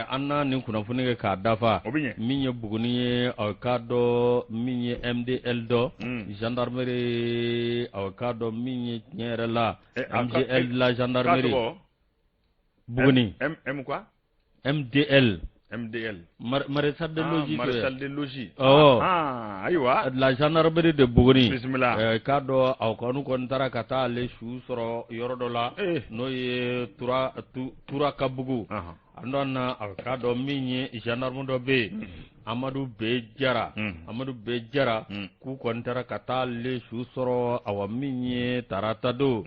an na nin kunnafoni kɛ k'a dafa. O bɛ ɲɛ. Min ye Buguni ye, aw k'a dɔn min ye MDL dɔ gendarmerie, aw k'a dɔn min ye tiɲɛ yɛrɛ la, MDL de la gendarmerie Buguni. M M quoi? MDL. MDL. Maréchal de logis. Maréchal de logis. Ɔ. Ayiwa. La gendarmerie de Buguni. Bisimila. K'a dɔn aw kɔni kɔni taara ka taa ale su sɔrɔ yɔrɔ dɔ la, n'o ye Turakabugu. An dɔn na, a k'a dɔn min ye gendarme dɔ bɛ yen, Amadu B Jara. Amadu B Jara, k'u kɔni taara ka taa ale su sɔrɔ, awa, min ye tarata don,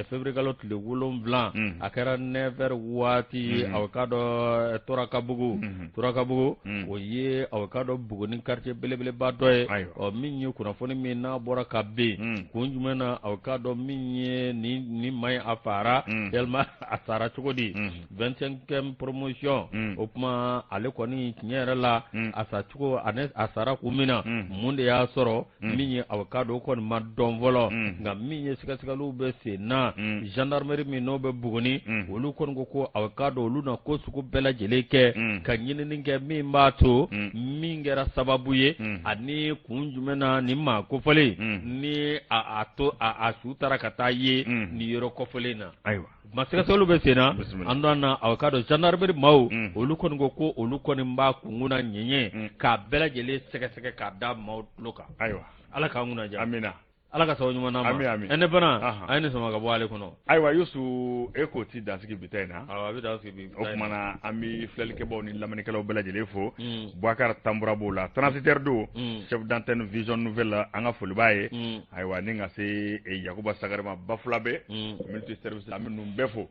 février kalo tile 7, a kɛra 9 heures waati, aw k'a dɔn Turakabugu. Turakabugu, o ye, aw k'a dɔn, Buguni quartier belebeleba dɔ ye. Ɔ, min ye kunnafoni min n'a bɔra ka bin, kun jumɛn na, aw k'a dɔn min ye nin maa in, a fara yalima a sara cogo di? 25e promotion. O kuma, ale kɔni tiɲɛ yɛrɛ la, a sacogo ani a sara kun min na, mun de y'a sɔrɔ, min ye aw k'a dɔn, o kɔni ma dɔn fɔlɔ. Nka min ye sɛgɛsɛgɛliw bɛ sen na, gendarmerie min n'o bɛ Buguni, olu kɔni ko aw k'a dɔn olu na ko sugu bɛɛ lajɛlen kɛ ka ɲinini kɛ min b'a to min kɛra sababu ye ani kun jumɛn na nin maa kofɔlen ni a to a su taara ka taa ye nin yɔrɔ kofɔlen na. Ayiwa. Ma sɛgɛsɛgɛliw bɛ sen na. An dɔn na, aw k'a dɔn gendarmerie maaw, olu kɔni ko olu kɔni b'a kunkun na ɲɛɲɛ k'a bɛɛ lajɛlen sɛgɛsɛgɛ k'a da maaw tulo kan. Ayiwa. Ala k'an kunna diya. Amina. Ala ka sababu ɲuman d'an ma. Ami, ami. Ne fana, a ye nin sama ka bɔ ale kɔnɔ. Ayiwa Yusu, e k'o ti dansigi bi ta in na. Awɔ, a bɛ dansigi bi. O tuma na, an bɛ filɛlikɛbaw ni lamɛnnikɛlaw bɛɛ lajɛlen fo. Boubacar Tanbura b'o la, transitaire don, chef d'antenne Vision Nouvelle, an ka foli b'a ye. Ayiwa, ni ka se Yakuba Sagare ma, Bafulabe multi service, an bɛ ninnu bɛɛ fo.